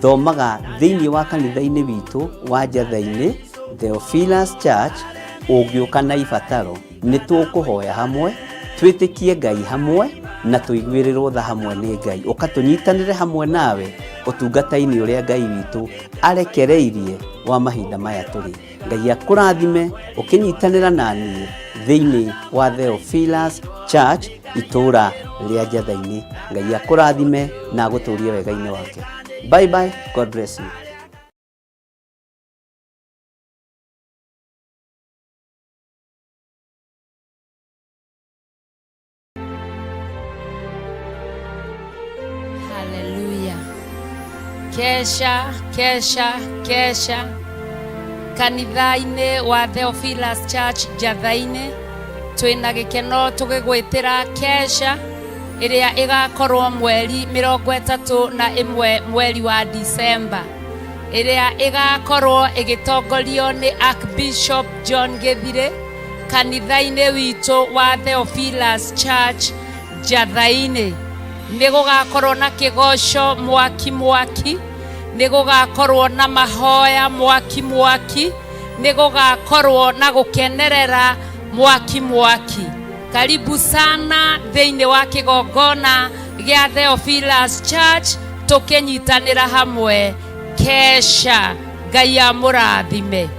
thomaga thĩinĩ wa kanitha-inĩ witũ wa Njetha-inĩ Theophilus Church. Ũngĩũka na ibataro nĩ tũkũhoya hamwe, twĩtĩkie Ngai hamwe na tũiguĩrĩrwo tha hamwe nĩ Ngai. Ũka tũnyitanĩre hamwe nawe ũtungata-inĩ ũrĩa Ngai witũ arekereirie wa mahinda maya tũrĩ. Ngai akũrathime ũkĩnyitanĩra na niĩ thĩinĩ wa Theophilus Church itũũra rĩa Njetha-inĩ. Ngai akũrathime na agũtũrie wega-inĩ wake. Bye bye, God bless you. Haleluya. Kesha, kesha, kesha kanitha-inĩ wa Theophilus Church Njatha-inĩ twĩna gĩkeno tũgĩgwĩtĩra kesha ĩrĩa ĩgakorwo mweri 31 mweri wa Disemba, ĩrĩa ĩgakorwo ĩgĩtongorio nĩ Archbishop John Gĩthirĩ kanitha-inĩ witũ wa Theophilus Church Njatha-inĩ. Nĩ gũgakorwo na kĩgoco mwaki mwaki, nĩ gũgakorwo na mahoya mwaki mwaki, nĩ gũgakorwo na gũkenerera mwaki mwaki. Karibu sana thĩinĩ wa kĩgongona gĩa Theophilus Church tũkĩnyitanĩra hamwe kesha. Ngai amũrathime.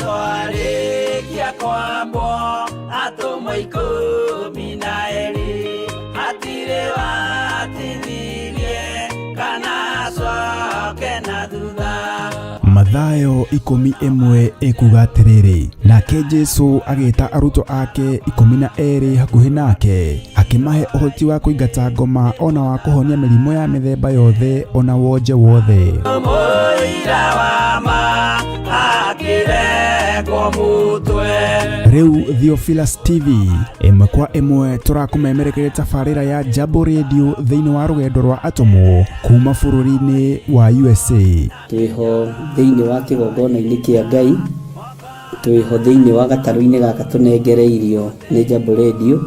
Arĩkia kwambwo atũmwo 12 hatirĩ watithirie kana acoke na thutha. Mathayo 11 ĩkuga atĩrĩrĩ, nake Jesu agĩta arutwo ake 12 hakuhĩ nake, akĩmahe ũhoti wa kũingata ngoma ona wa kũhonia mĩrimũ ya mĩthemba yothe ona wonje wothe. Mũira wa ma akĩrengwo mũtwe. Rĩu Theophilus TV ĩmwe kwa ĩmwe tũrakũmemerekeria tabarĩra ya Jambo Radio thĩinĩ wa rũgendo rwa atũmwo kuma bũrũri-inĩ wa USA. Twĩho thĩinĩ wa kĩgongona-inĩ kĩa Ngai, twĩho thĩinĩ wa gatarũ-inĩ gaka tũnengereirio nĩ Jambo Radio.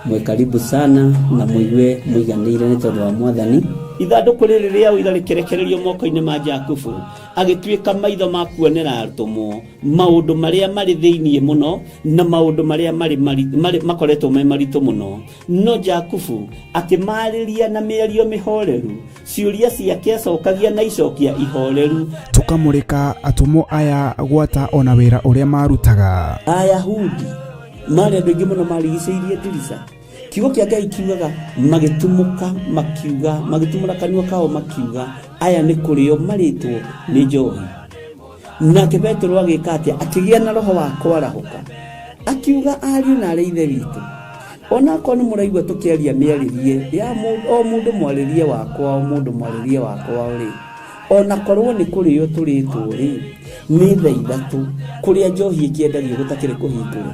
Mwĩ karibu sana na mũigue mũiganĩire nĩ tondũ wa Mwathani. Ithandũkũ rĩrĩ rĩa ũira rĩkĩrekererio moko-inĩ ma Jakubu, agĩtuĩka maitho ma kuonera atũmwo maũndũ marĩa marĩ thĩinĩ mũno na maũndũ marĩa marĩ, marĩ, marĩ makoretwo me maritũ mũno. No Jakubu akĩmarĩria na mĩario mĩhoreru, ciũria ciake acokagia na icokia ihoreru. Tũkamũrĩka atũmwo aya gwata ona wĩra ũrĩa marutaga. Ayahudi marĩ andũ aingĩ mũno marigicĩirie ndirica. Kiugo kĩa Ngai kiugaga magĩtumũka makiuga, magĩtumũra kanua kao makiuga, aya nĩ kũrĩo marĩtwo nĩ njohi. Nake Petero agĩka atĩa? Akĩgĩa na roho wa kwarahũka, akiuga, ariũ na arĩ ithe witũ, onakorwo nĩ mũraigua tũkĩaria mĩarĩrie ya o mũndũ mwarĩrie wakwa, o mũndũ mwarĩrie wakwa rĩ, onakorwo nĩ kũrĩo tũrĩtwo rĩ, nĩ thaa ithatũ kũrĩa njohi ĩkĩendagio gũtakĩrĩ kũhingũre,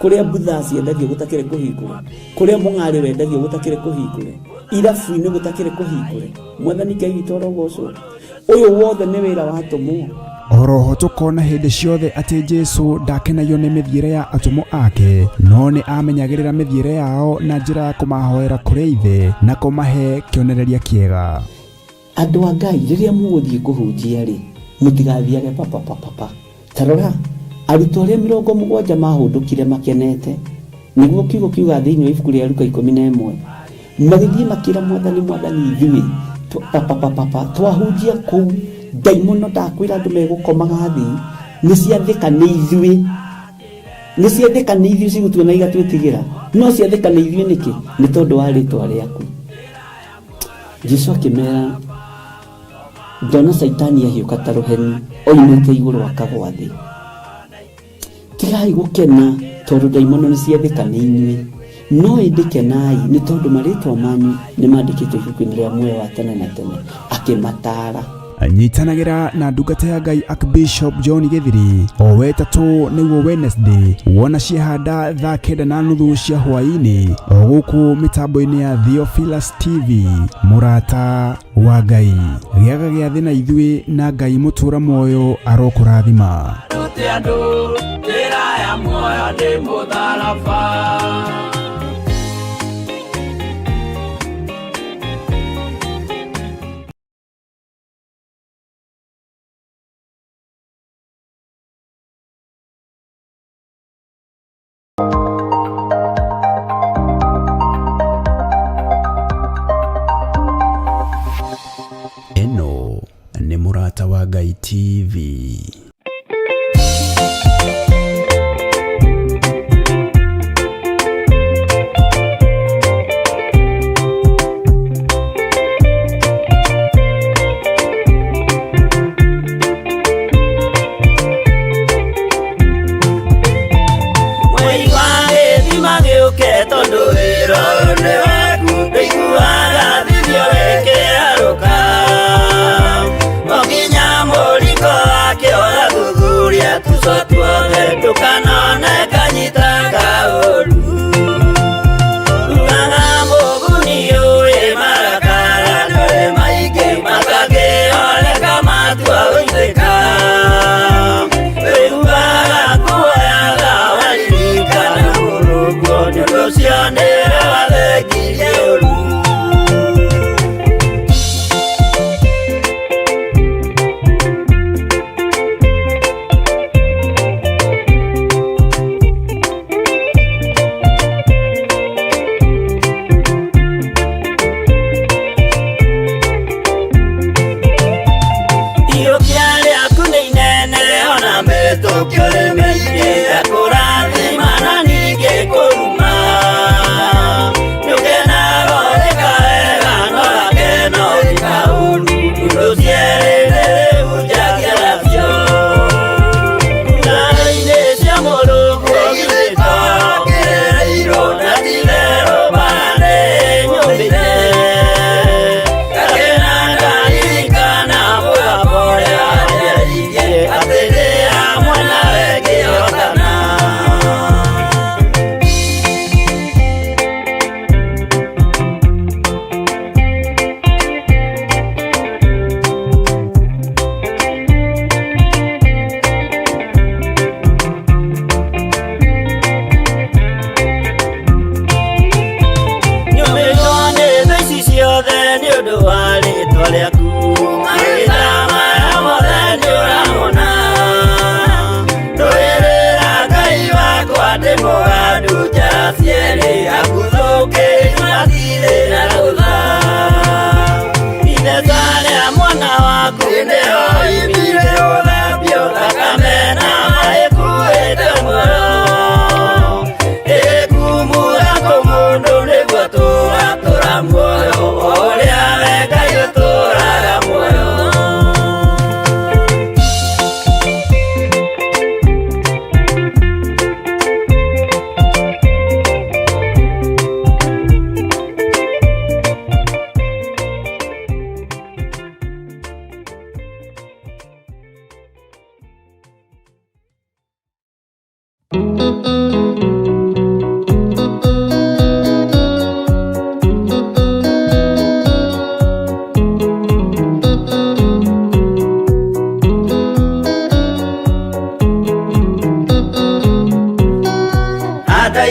kũrĩa mbutha ciendagio gũtakĩrĩ kũhingũre, kũrĩa mũng'arĩ wendagio gũtakĩrĩ kũhingũre, irabu-inĩ gũtakĩrĩ kũhingũre. Mwathani Ngai witũ arogocwo. Ũyũ wothe nĩ wĩra wa atũmwo. Oroho tũkona hĩndĩ ciothe atĩ Jesu ndakenagio nĩ mĩthiĩre ya atũmwo ake, no nĩ amenyagĩrĩra mĩthiĩre yao na njĩra ya kũmahoera kũrĩ Ithe na kũmahe kĩonereria kĩega. Andũ a Ngai, rĩrĩa mũgũthiĩ kũhunjia rĩ, mũtigathiage papapapapa. Ta rora, arutwo arĩa 70 mahũndũkire makenete, nĩguo kiugo kiuga thĩinĩ wa ibuku rĩa Luka 11, magĩthiĩ makĩra Mwathani, Mwathani, ithuĩ papapapapa twahunjia kũu, ndaimono ndakwĩra andũ megũkomaga thĩ, nĩ ciathĩka nĩ ithuĩ, nĩ ciathĩka nĩ ithuĩ cigũtuona igatwĩtigĩra, no ciathĩka nĩ ithuĩ nĩkĩ? Nĩ tondũ wa rĩtwa rĩaku. Jesu akĩmera, ndona Caitani ahiũka ta rũheni oimĩte igũrũ akagwa thĩ. Tigai gũkena tondũ ndaimono nĩ ciathĩka nĩ inyuĩ, no ĩndĩ kenai nĩ tondũ marĩtwa manyu nĩ mandĩkĩtwo ibuku-inĩ rĩa muoyo wa tene na tene. Akĩmataara. Nyitanagĩra na ndungata ya Ngai Archbishop John Gĩthiri o wetatũ nĩguo Wednesday, wona ciahanda thaa 9:30 cia hwaĩ-inĩ o gũkũ mĩtambo-inĩ ya Theophilus TV. Mũrata wa Ngai, gĩaga gĩathĩ na ithuĩ, na Ngai mũtũra muoyo arokũrathima. Rute andũ njĩra ya muoyo nĩ mũtharaba. Ĩno nĩ Mũrata wa Ngai TV. Mwei wa gĩthima gĩũke tondũ wĩra ũyũ nĩ waku, ndũiguaga thithio ĩkĩharũka. O nginya mũringo wake ũgathuthuria tuco tuothe, ndũkanone kanyita kaũru. Ugaga mũguni ũĩ marakara ndũrĩ maingĩ, matangĩoleka matua gũitĩka. Wĩiguaga kuoyaga waririkana mũrũguo, nĩ ũndũ ũcio nĩwe wathengirie ũru. Iyũkia rĩaku nĩ inene ona mĩtũkio nĩ mĩingĩ, ekũrathima na ningĩ kũruma. Nĩũkenaga ũgĩka wega no gakena ũgĩka ũũru, ũndũ cierĩ rĩu njagia nacio. Ngari-inĩ cia Mũrungu githĩ to kĩrĩirwo, na ti-itherũ mbara nĩ nyũmĩte. Gakena ndaririkana mũgambo ũrĩa wanjĩrĩirie, atĩ ndĩ hamwe nawe.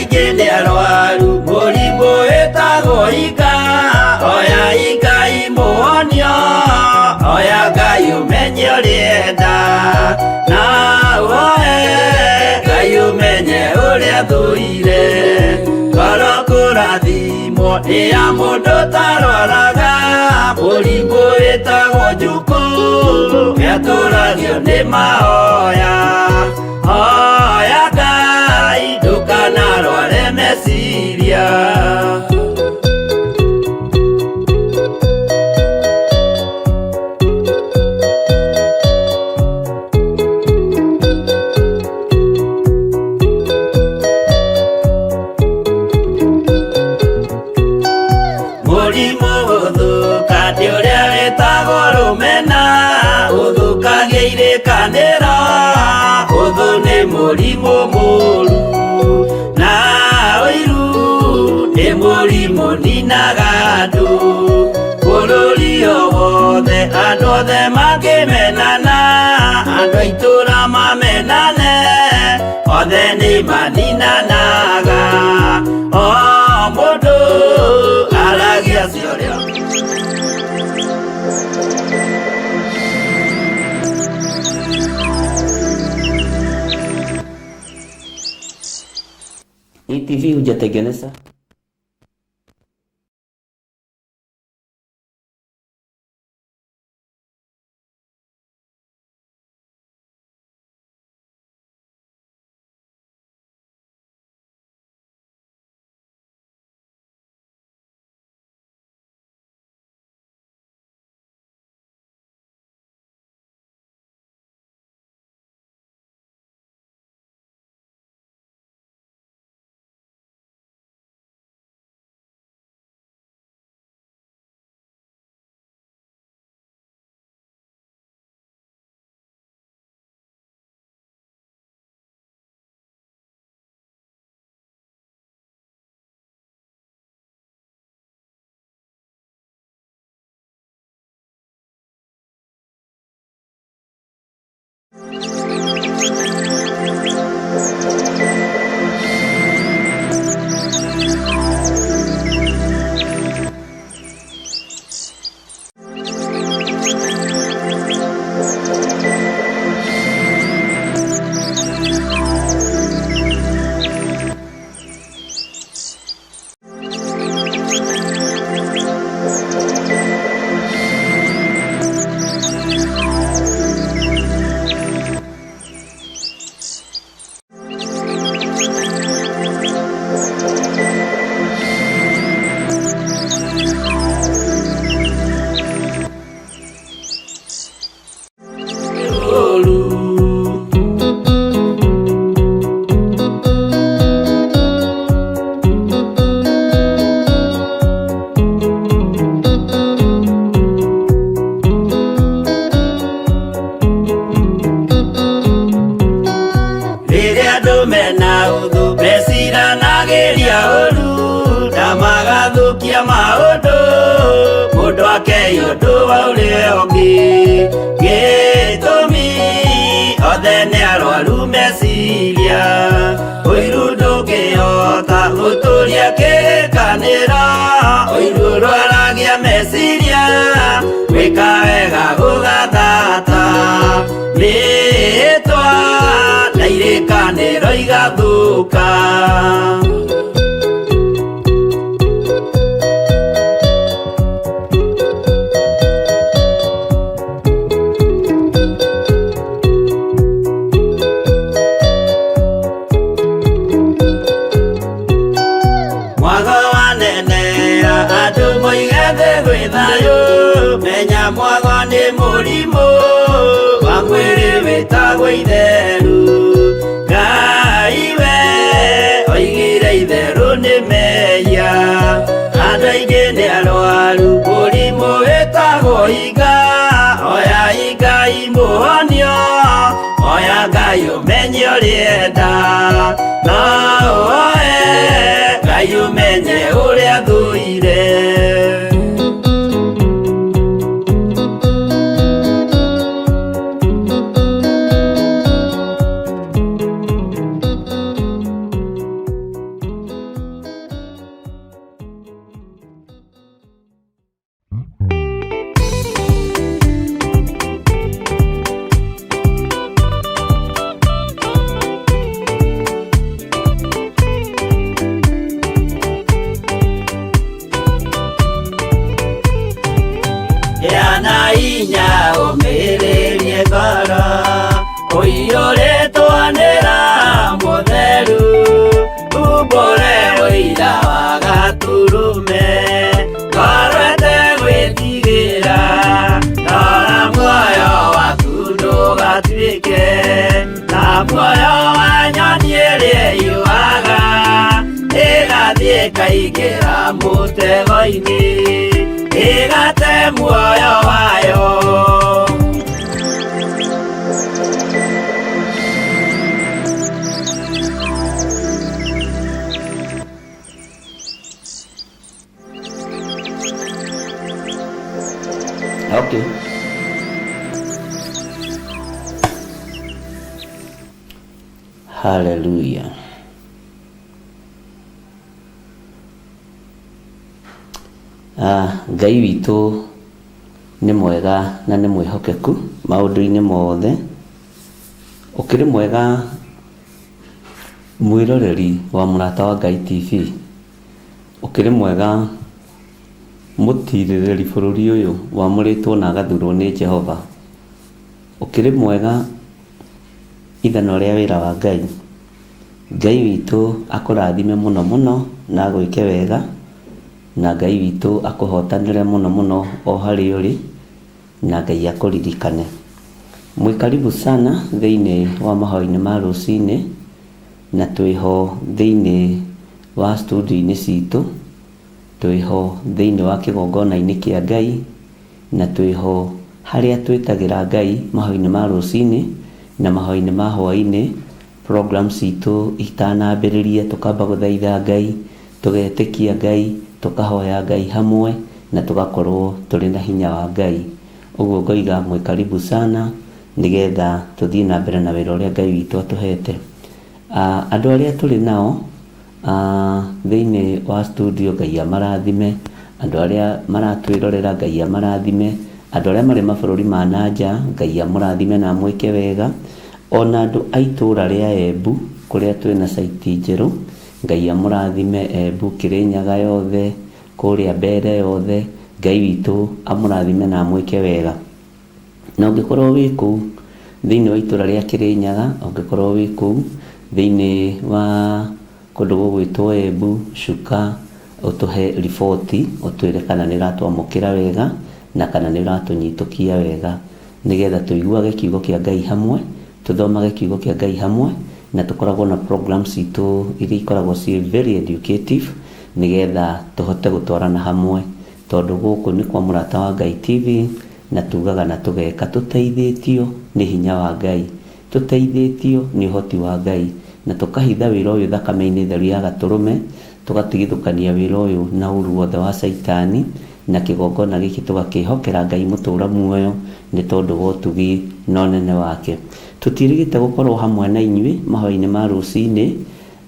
Aingĩ nĩ arwaru mũrimũ wĩtagwo inga. Oya Ngai mũhonio, oya Ngai ũmenye ũrĩa enda. Na ũhoe Ngai ũmenye ũrĩa thũire. Ngoro kũrathimwo nĩ ya mũndũ ũtarwaraga. Mũrimũ wĩtagwo njukũ nĩatũragio nĩ mahoya. Hoya Ngai ndũkanarware meciria. Mũrimũ gũthũka nĩ ũrĩa wĩtagwo rũmena, ũthũkagia irĩkanĩro, ũthũ nĩ mũrimũ mũru. Na ũiru nĩ mũrimũ ninaga andũ, bũrũri o wothe andũ othe mangĩmenana, andũ a itũũra mamenane, othe nĩ maninanaga. O mũndũ aragia ciũria. Hii TV hujatengeneza? Ũru. Rĩrĩa andũ mena ũthũ meciranagĩria ũru na magathũkia maũndũ, mũndũ akei ũndũ wa ũrĩa ũngĩ. Gĩtũmi othe nĩ arwaru meciria, ũiru ndũngĩhota gũtũria kĩrĩkanĩro, ũiru ũrwaragia meciria, gwĩka wega gũgathata. Mĩĩtwa na irĩkanĩro igathũka. Mwago wanenea andũ moige thĩ gwĩ thayũ, menya mwago nĩ mũrimũ wa mwĩrĩ wĩtagwo itheru. Ngai we oigire itherũ nĩ mehia, andũ aingĩ nĩ arwaru mũrimũ wĩtagwo inga. Oya Ngai mũhonio, oya Ngai ũmenye ũrĩa enda. Na ũhoe Ngai ũmenye ũrĩa thũire. Ũiyũrĩtwo nĩ Roho Mũtheru, umbũre ũira wa Gatũrũme. Ngoro ĩtegwĩtigĩra, rora muoyo waku ndũgatuĩke ta muoyo wa nyoni ĩrĩa ĩyũaga, ĩgathiĩ ĩkaingĩra mũtego-inĩ, ĩgate muoyo wayo. Okay. Hallelujah. Ngai witũ nĩ mwega na nĩ mwĩhokeku maũndũ-inĩ mothe. Ũkĩrĩ mwega mwĩroreri wa Mũrata wa Ngai TV. Ũkĩrĩ mwega mũtirĩrĩri bũrũri ũyũ wamũrĩtwo na agathurwo nĩ Jehova. Ũkĩrĩ mwega ithanwa rĩa wĩra wa Ngai. Ngai witũ akũrathime mũno mũno na agwĩke wega, na Ngai witũ akũhotanĩre mũno mũno o harĩa ũrĩ, na Ngai akũririkane. Mwĩ karibu sana thĩinĩ wa mahoya-inĩ ma rũcinĩ, na twĩho thĩinĩ wa studio-inĩ citũ, twĩho thĩinĩ wa kĩgongona-inĩ kĩa Ngai, na twĩho harĩa twĩtagĩra Ngai mahoya-inĩ ma rũcinĩ na mahoya-inĩ ma hwaĩ-inĩ. Program citũ itanambĩrĩria tũkamba gũthaitha Ngai, tũgetĩkia Ngai, tũkahoya Ngai hamwe, na tũgakorwo tũrĩ na hinya wa Ngai. Ũguo ngoiga mwĩ karibu sana nĩgetha tũthiĩ na mbere na wĩra ũrĩa Ngai witũ atũhete. Andũ arĩa tũrĩ nao thĩinĩ wa studio Ngai amarathime, andũ arĩa maratwĩrorera Ngai amarathime, andũ arĩa marĩ mabũrũri ma na nja Ngai amũrathime na amwĩke wega, ona andũ a itũũra rĩa Embu kũrĩa twĩna site njerũ, Ngai amũrathime Embu, Kĩrĩnyaga yothe, kũrĩa Mbere yothe, Ngai witũ amũrathime na amwĩke wega. Na ũngĩkorwo wĩ kũu thĩinĩ wa itũũra rĩa Kĩrĩnyaga, ũngĩkorwo wĩ kũu thĩinĩ wa kũndũ gũgwĩtwo Embu, cuka ũtũhe riboti, ũtwĩre kana nĩ ũratwamũkĩra wega na kana nĩ ũratũnyitũkia wega, nĩgetha tũiguage kiugo kĩa Ngai hamwe, tũthomage kiugo kĩa Ngai hamwe, na tũkoragwo na program citũ iria ikoragwo ciĩ very educative, nĩgetha tũhote gũtwarana hamwe, tondũ gũkũ nĩ kwa Mũrata wa Ngai TV, na tugaga na tũgeka tũteithĩtio nĩ hinya wa Ngai, tũteithĩtio nĩ ũhoti wa Ngai, na tũkahitha wĩra ũyũ thakame-inĩ theru ya Gatũrũme, tũgatigithũkania wĩra ũyũ na ũru wothe wa Caitani, na kĩgongona gĩkĩ tũgakĩhokera Ngai mũtũũra muoyo nĩ tondũ wa ũtugi na ũnene wake. Tũtiĩrĩgĩte gũkorwo hamwe na inyuĩ mahoya-inĩ ma rũcinĩ,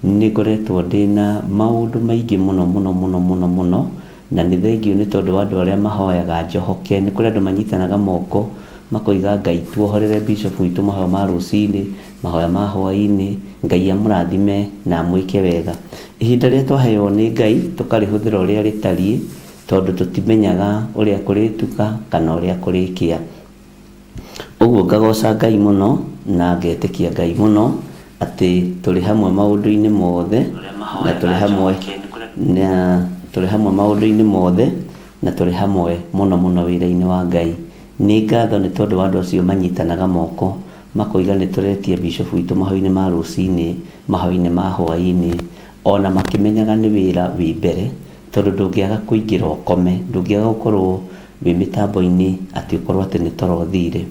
nĩ ngoretwo ndĩna maũndũ maingĩ mũno mũno mũno mũno mũno, na nĩ thengiũ nĩ tondũ wa andũ arĩa mahoyaga njohoke. Nĩ kũrĩ andũ manyitanaga moko makoiga Ngai tuohorere bishop witũ mahoya ma rũcinĩ, mahoya ma hwaĩ-inĩ, Ngai amũrathime na amwĩke wega. Ihinda rĩrĩa twaheo nĩ Ngai tũkarĩhũthĩra ũrĩa rĩtariĩ, tondũ tũtimenyaga ũrĩa kũrĩtuka kana ũrĩa kũrĩkĩa. Ũguo ngagoca Ngai mũno na ngetĩkia Ngai mũno atĩ tũrĩ hamwe maũndũ-inĩ mothe, na tũrĩ hamwe na tũrĩ hamwe maũndũ-inĩ mothe, na tũrĩ hamwe mũno mũno wĩra-inĩ wa Ngai. Nĩ ngatho nĩ tondũ wa andũ acio manyitanaga moko makoiga nĩ tũretia bishop witũ mahoya-inĩ ma rũcinĩ, mahoya-inĩ ma hwaĩ-inĩ, ona makĩmenyaga nĩ wĩra wĩ mbere, tondũ ndũngĩaga kũingĩra ũkome, ndũngĩaga gũkorwo wĩ mĩtambo-inĩ atĩ ũkorwo atĩ nĩ toro ũthire.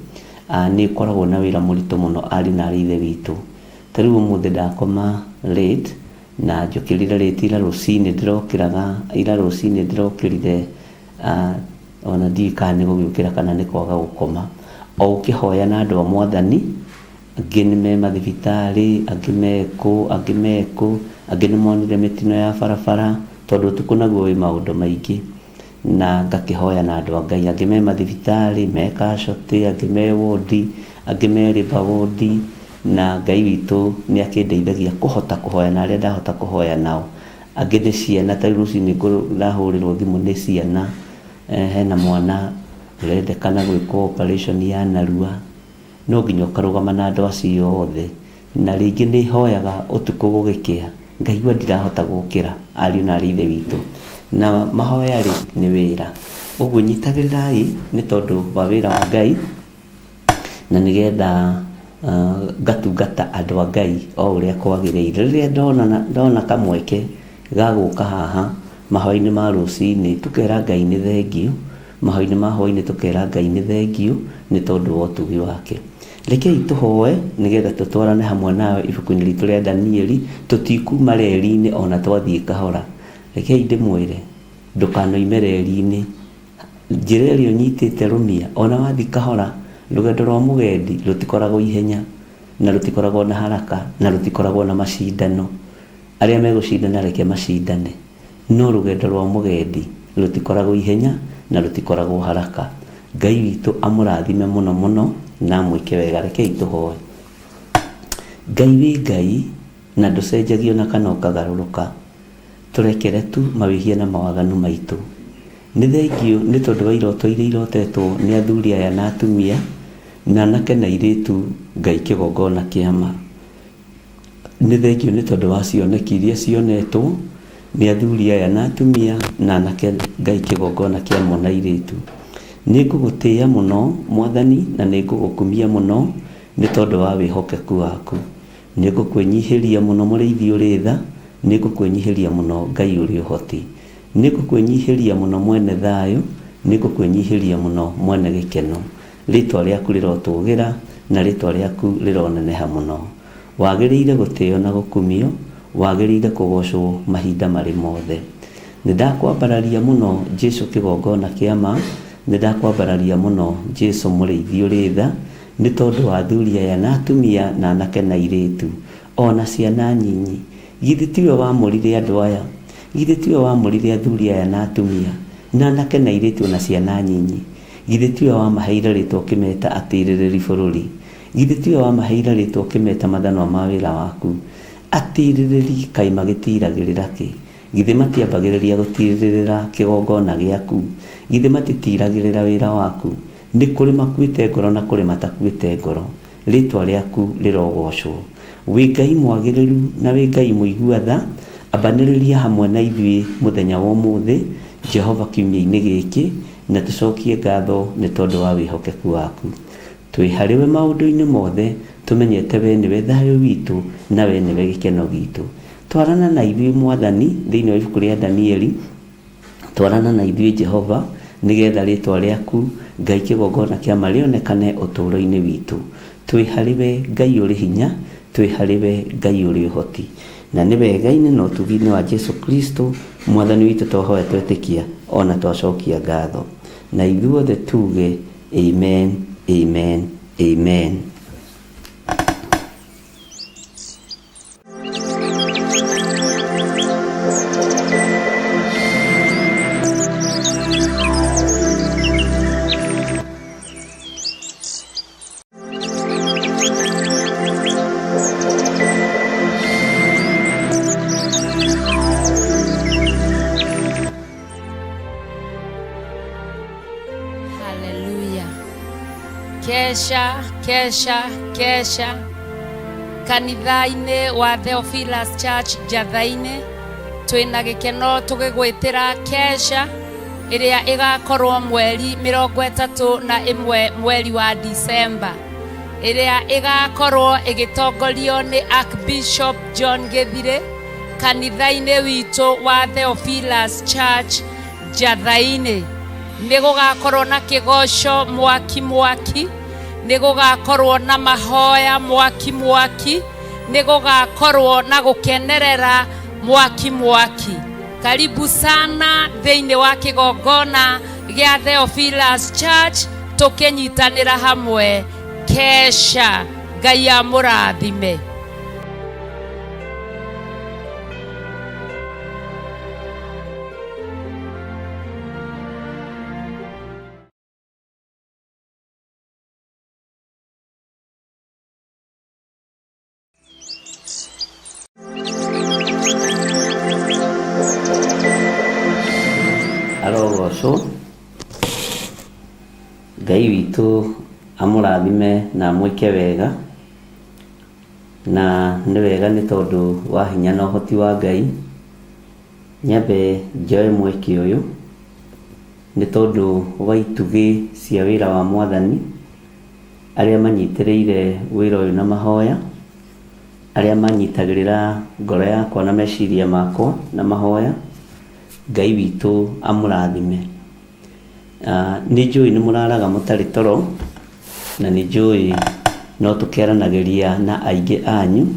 Nĩ ũkoragwo na wĩra mũritũ mũno ariũ na aarĩ a Ithe witũ. Ta rĩu ũmũthĩ ndakoma late na njũkĩrire late ira rũcinĩ ndĩrokĩraga, ira rũcinĩ ndĩrokĩrire ona ndiũĩ kana nĩ gũgĩũkĩra kana nĩ kwaga gũkoma. O ũkĩhoya na andũ a Mwathani, angĩ nĩ me mathibitarĩ, angĩ me kũ, angĩ me kũ, angĩ nĩ monire mĩtino ya barabara, tondũ ũtukũ naguo wĩ maũndũ maingĩ. Na ngakĩhoya na andũ a Ngai, angĩ me mathibitarĩ, me casualty, angĩ me wodi, angĩ me labour ward, na Ngai witũ nĩ akĩndeithagia kũhota kũhoya na arĩa ndahota kũhoya nao. Angĩ nĩ ciana, ta rĩu rũcinĩ ndahũrĩrwo thimũ nĩ ciana, hena mwana ũrendekana gwĩkwo operation ya narua, No nginya ũkarũgama na andũ acio othe. Na rĩngĩ nĩ hoyaga ũtukũ gũgĩkĩa, ngaigua ndirahota gũkĩra, ariũ na aarĩ a Ithe witũ. Na mahoya rĩ, nĩ wĩra. Ũguo nyitagĩrĩrai nĩ tondũ wa wĩra wa Ngai, na nĩgetha ngatungata andũ a Ngai o ũrĩa kwagĩrĩire. Rĩrĩa ndona, ndona kamweke ga gũka haha mahoya-inĩ ma rũcinĩ, tũkera Ngai nĩ thengiũ, mahoya-inĩ ma hwainĩ tũkera Ngai nĩ thengiũ nĩ tondũ wa ũtugi wake. Rekei tũhoe nĩgetha tũtwarane hamwe nawe ibuku-inĩ ritũ rĩa Danieli, tũtikuma reri-inĩ ona twathiĩ kahora. Rekei ndĩmwĩre, ndũkanoime reri-inĩ. Njĩra ĩrĩa ũnyitĩte rũmia, ona wathiĩ kahora, rũgendo rwa mũgendi rũtikoragwo ihenya, na rũtikoragwo na haraka, na rũtikoragwo na macindano. Arĩa megũcindana reke macindane, no rũgendo rwa mũgendi rũtikoragwo ihenya na rũtikoragwo haraka. Ngai witũ amũrathime mũno mũno na amwĩke wega. Rekei tũhoe. Ngai wĩ Ngai na ndũcenjagia ona kana ũkagarũrũka. Tũrekere tu mawĩhia na mawaganu maitũ. Nĩ thengiũ nĩ tondũ wa iroto iria irotetwo nĩ athuri aya na atumia, na anake na airĩtu, Ngai kĩgongona kĩa ma. Nĩ thengiũ nĩ tondũ wa cioneki iria cionetwo nĩ athuri aya na atumia na anake Ngai kĩgongona kĩa ma na airĩtu. Nĩ ngũgũtĩĩa mũno Mwathani na nĩ ngũgũkumia mũno nĩ tondũ wa wĩhokeku waku. Nĩ ngũkwĩnyihĩria mũno Mũrĩithi ũrĩ tha, nĩ ngũkwĩnyihĩria mũno Ngai ũrĩ ũhoti. Nĩ ngũkwĩnyihĩria mũno Mwene thayũ, nĩ ngũkwĩnyihĩria mũno Mwene gĩkeno. Rĩĩtwa rĩaku rĩrotũũgĩra na rĩĩtwa rĩaku rĩroneneha mũno. Wagĩrĩire gũtĩo na gũkumio, wagĩrĩire kũgoocwo mahinda marĩ mothe. Nĩ ndakwambararia mũno Jesu kĩgongona kĩa ma, nĩ ndakwambararia mũno Jesu mũrĩithi ũrĩ tha, nĩ tondũ wa athuri aya na atumia na anake na airĩtu, o na ciana nyinyi. Githĩ tiwe waamũrire andũ aya? Githĩ tiwe waamũrire athuri aya na atumia, na anake na airĩtu o na ciana nyinyi? Githĩ tiwe wamaheire rĩĩtwa ũkĩmeta atiirĩrĩri bũrũri? Githĩ tiwe wamaheire rĩĩtwa ũkĩmeta mathanwa ma wĩra waku? Atiirĩrĩri kaĩ magĩtiiragĩrĩra kĩ? Githĩ matiambagĩrĩria gũtiirĩrĩra kĩgongona gĩaku? Githĩ matitiiragĩrĩra wĩra waku? Nĩ kũrĩ makuĩte ngoro na kũrĩ matakuĩte ngoro, rĩĩtwa rĩaku rĩrogoocwo. Wĩ Ngai mwagĩrĩru na wĩ Ngai mũigua tha, ambanĩrĩria hamwe na ithuĩ mũthenya wa ũmũthĩ, Jehova kiumia-inĩ gĩkĩ, na tũcokie ngatho nĩ tondũ wa wĩhokeku waku. Twĩ harĩ we maũndũ-inĩ mothe, tũmenyete wee nĩwe thayũ witũ na wee nĩwe gĩkeno gitũ. Twarana na ithuĩ Mwathani, thĩinĩ wa ibuku rĩa Danieli, twarana na ithuĩ Jehova, nĩgetha rĩtwa rĩaku Ngai kĩgongona kĩa ma rĩonekane ũtũũro-inĩ witũ. Twĩ harĩ we Ngai ũrĩ hinya, twĩ harĩ we Ngai ũrĩ ũhoti. Na nĩ wega-inĩ na ũtugi-inĩ wa Jesu Kristo Mwathani witũ twahoya twetĩkia o na twacokia ngatho. Na ithuothe tuge Amen, amen, amen. Haleluya. Kesha, kesha, kesha kanitha-inĩ wa Theophilus Church Njatha-inĩ twĩna gĩkeno tũgĩgwĩtĩra kesha ĩrĩa ĩgakorwo mweri 31 mweri wa Disemba ĩrĩa ĩgakorwo ĩgĩtongorio nĩ Archbishop John Gĩthirĩ kanitha-inĩ witũ wa Theophilus Church Njatha-inĩ. Nĩ gũgakorwo na kĩgoco mwaki mwaki, nĩ gũgakorwo na mahoya mwaki mwaki, nĩ gũgakorwo na gũkenerera mwaki mwaki. Karibu sana thĩinĩ wa kĩgongona gĩa Theophilus Church tũkĩnyitanĩra hamwe kesha. Ngai amũrathime. Arogocwo Ngai witũ. amũrathime na amwĩke wega. Na nĩ wega nĩ tondũ wa hinya na ũhoti wa Ngai. Nyambe njoe mweke ũyũ nĩ tondũ wa itugĩ cia wĩra wa Mwathani, arĩa manyitĩrĩire wĩra ũyũ na mahoya, arĩa manyitagĩrĩra ngoro yakwa na meciria makwa na mahoya. Ngai witũ amũrathime. Nĩ njũĩ nĩ mũraraga mũtarĩ toro, na nĩ njũĩ no tũkĩaranagĩria na aingĩ anyu,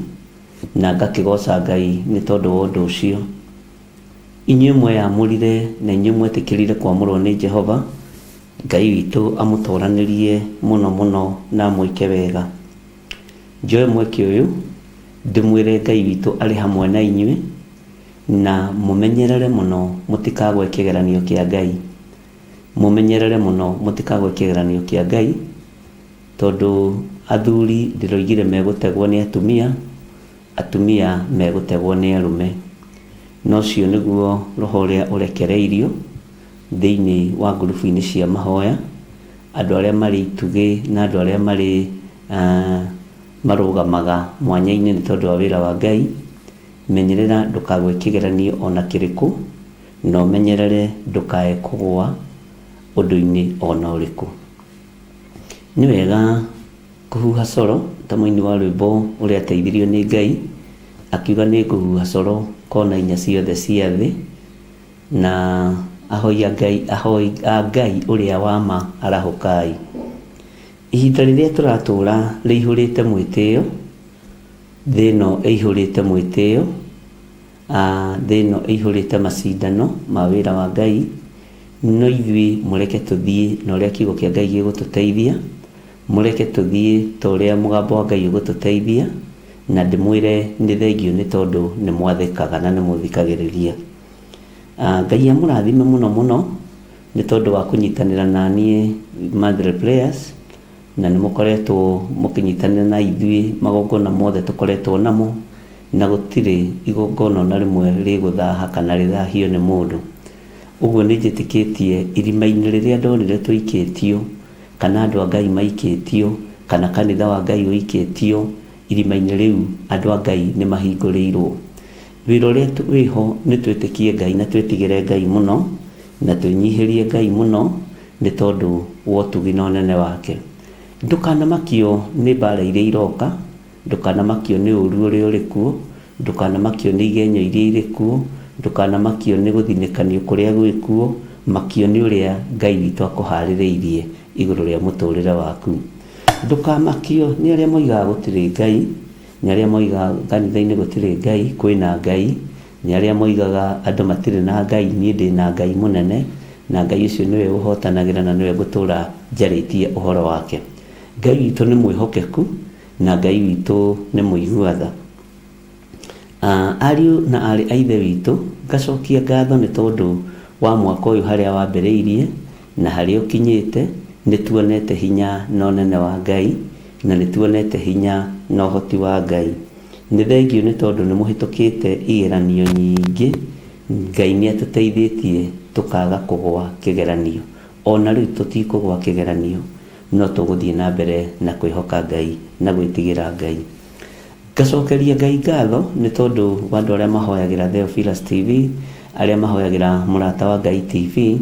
na ngakĩgoca Ngai nĩ tondũ wa ũndũ ũcio. Inyuĩ mweyamũrire na inyuĩ mwetĩkĩrire kwamũrwo nĩ Jehova, Ngai witũ amũtoranĩrie mũno mũno na amwĩke wega. Njoe mweke ũyũ ndĩmwĩre Ngai witũ arĩ hamwe na inyuĩ, na mũmenyerere mũno mũtikagwe kĩgeranio kĩa Ngai. Mũmenyerere mũno mũtikagwe kĩgeranio kĩa Ngai, tondũ athuri ndĩroigire megũtegwo nĩ atumia, atumia megũtegwo nĩ arũme. Na ũcio nĩguo roho ũrĩa ũrekereirio thĩinĩ wa ngurubu-inĩ cia mahoya, andũ arĩa marĩ itugĩ na andũ arĩa marĩ marũgamaga mwanya-inĩ nĩ tondũ wa wĩra wa Ngai. Menyerera ndũkagwe kĩgeranio ona kĩrĩkũ, na ũmenyerere ndũkae kũgũa ũndũ-inĩ ona ũrĩkũ. Nĩ wega kũhuha coro ta mũini wa rwĩmbo ũrĩa ateithirio nĩ Ngai, akiuga nĩ ngũhuha coro kona inya ciothe cia thĩ, na ahoi a Ngai, ahoi a Ngai ũrĩa wa ma arahũkai. Ihinda rĩrĩa tũratũra rĩihũrĩte mwĩtĩo, thĩ ĩno ĩihũrĩte mwĩtĩo, thĩ ĩno ĩihũrĩte macindano ma wĩra wa Ngai, no ithuĩ mũreke tũthiĩ na ũrĩa kiugo kĩa Ngai gĩgũtũteithia, mũreke tũthiĩ ta ũrĩa mũgambo wa Ngai ũgũtũteithia, na ndĩmwĩre nĩ thengio nĩ tondũ nĩ mwathĩkaga na nĩ mũthikagĩrĩria. Ngai amũrathime mũno mũno nĩ tondũ wa kũnyitanĩra na niĩ monthly prayers, na nĩ mũkoretwo mũkĩnyitanĩra na ithuĩ magongona mothe tũkoretwo namo, na gũtirĩ igongona ona rĩmwe rĩgũthaha kana rĩthahio nĩ mũndũ. Ũguo nĩ njĩtĩkĩtie irima-inĩ rĩrĩa ndonire tũikĩtio, kana andũ a Ngai maikĩtio, kana kanitha wa Ngai ũikĩtio, irima-inĩ rĩu andũ a Ngai nĩ mahingũrĩirwo. Wĩra ũrĩa wĩho nĩ twĩtĩkie Ngai na twĩtigĩre Ngai mũno, na twĩnyihĩrie Ngai mũno nĩ tondũ wa ũtugi na ũnene wake. Ndũkanamakio nĩ mbara iria iroka, ndũkanamakio nĩ ũru ũrĩa ũrĩ kuo, ndũkanamakio nĩ igenyo iria irĩ kuo, ndũkanamakio nĩ gũthinĩkanio kũrĩa gwĩ kuo, makio nĩ ũrĩa Ngai witũ akũharĩrĩirie igũrũ rĩa mũtũrĩre waku. Ndũkamakio nĩ arĩa moigaga gũtirĩ Ngai, nĩ arĩa moigaga kanitha-inĩ gũtirĩ Ngai, kwĩna Ngai, nĩ arĩa moigaga andũ matirĩ na Ngai, niĩ ndĩ na Ngai mũnene, na Ngai ũcio nĩwe ũhotanagĩra na nĩwe ngũtũra njarĩtie ũhoro wake. Ngai witũ nĩ mwĩhokeku, na Ngai witũ nĩ mũigua tha. Ariũ na aarĩ a Ithe witũ, ngacokia ngatho nĩ tondũ wa mwaka ũyũ harĩa wambĩrĩirie na harĩa ũkinyĩte, nĩ tuonete hinya na ũnene wa Ngai, na nĩ tuonete hinya na ũhoti wa Ngai. Nĩ thengiũ nĩ tondũ nĩ mũhĩtũkĩte igeranio nyingĩ, Ngai nĩ atũteithĩtie tũkaga kũgũa kĩgeranio. O na rĩu tũtikũgũa kĩgeranio, no tũgũthiĩ na mbere na kwĩhoka Ngai na gwĩtigĩra Ngai. Ngacokeria Ngai ngatho nĩ tondũ wa andũ arĩa mahoyagĩra Theophilus TV, arĩa mahoyagĩra Mũrata wa Ngai TV,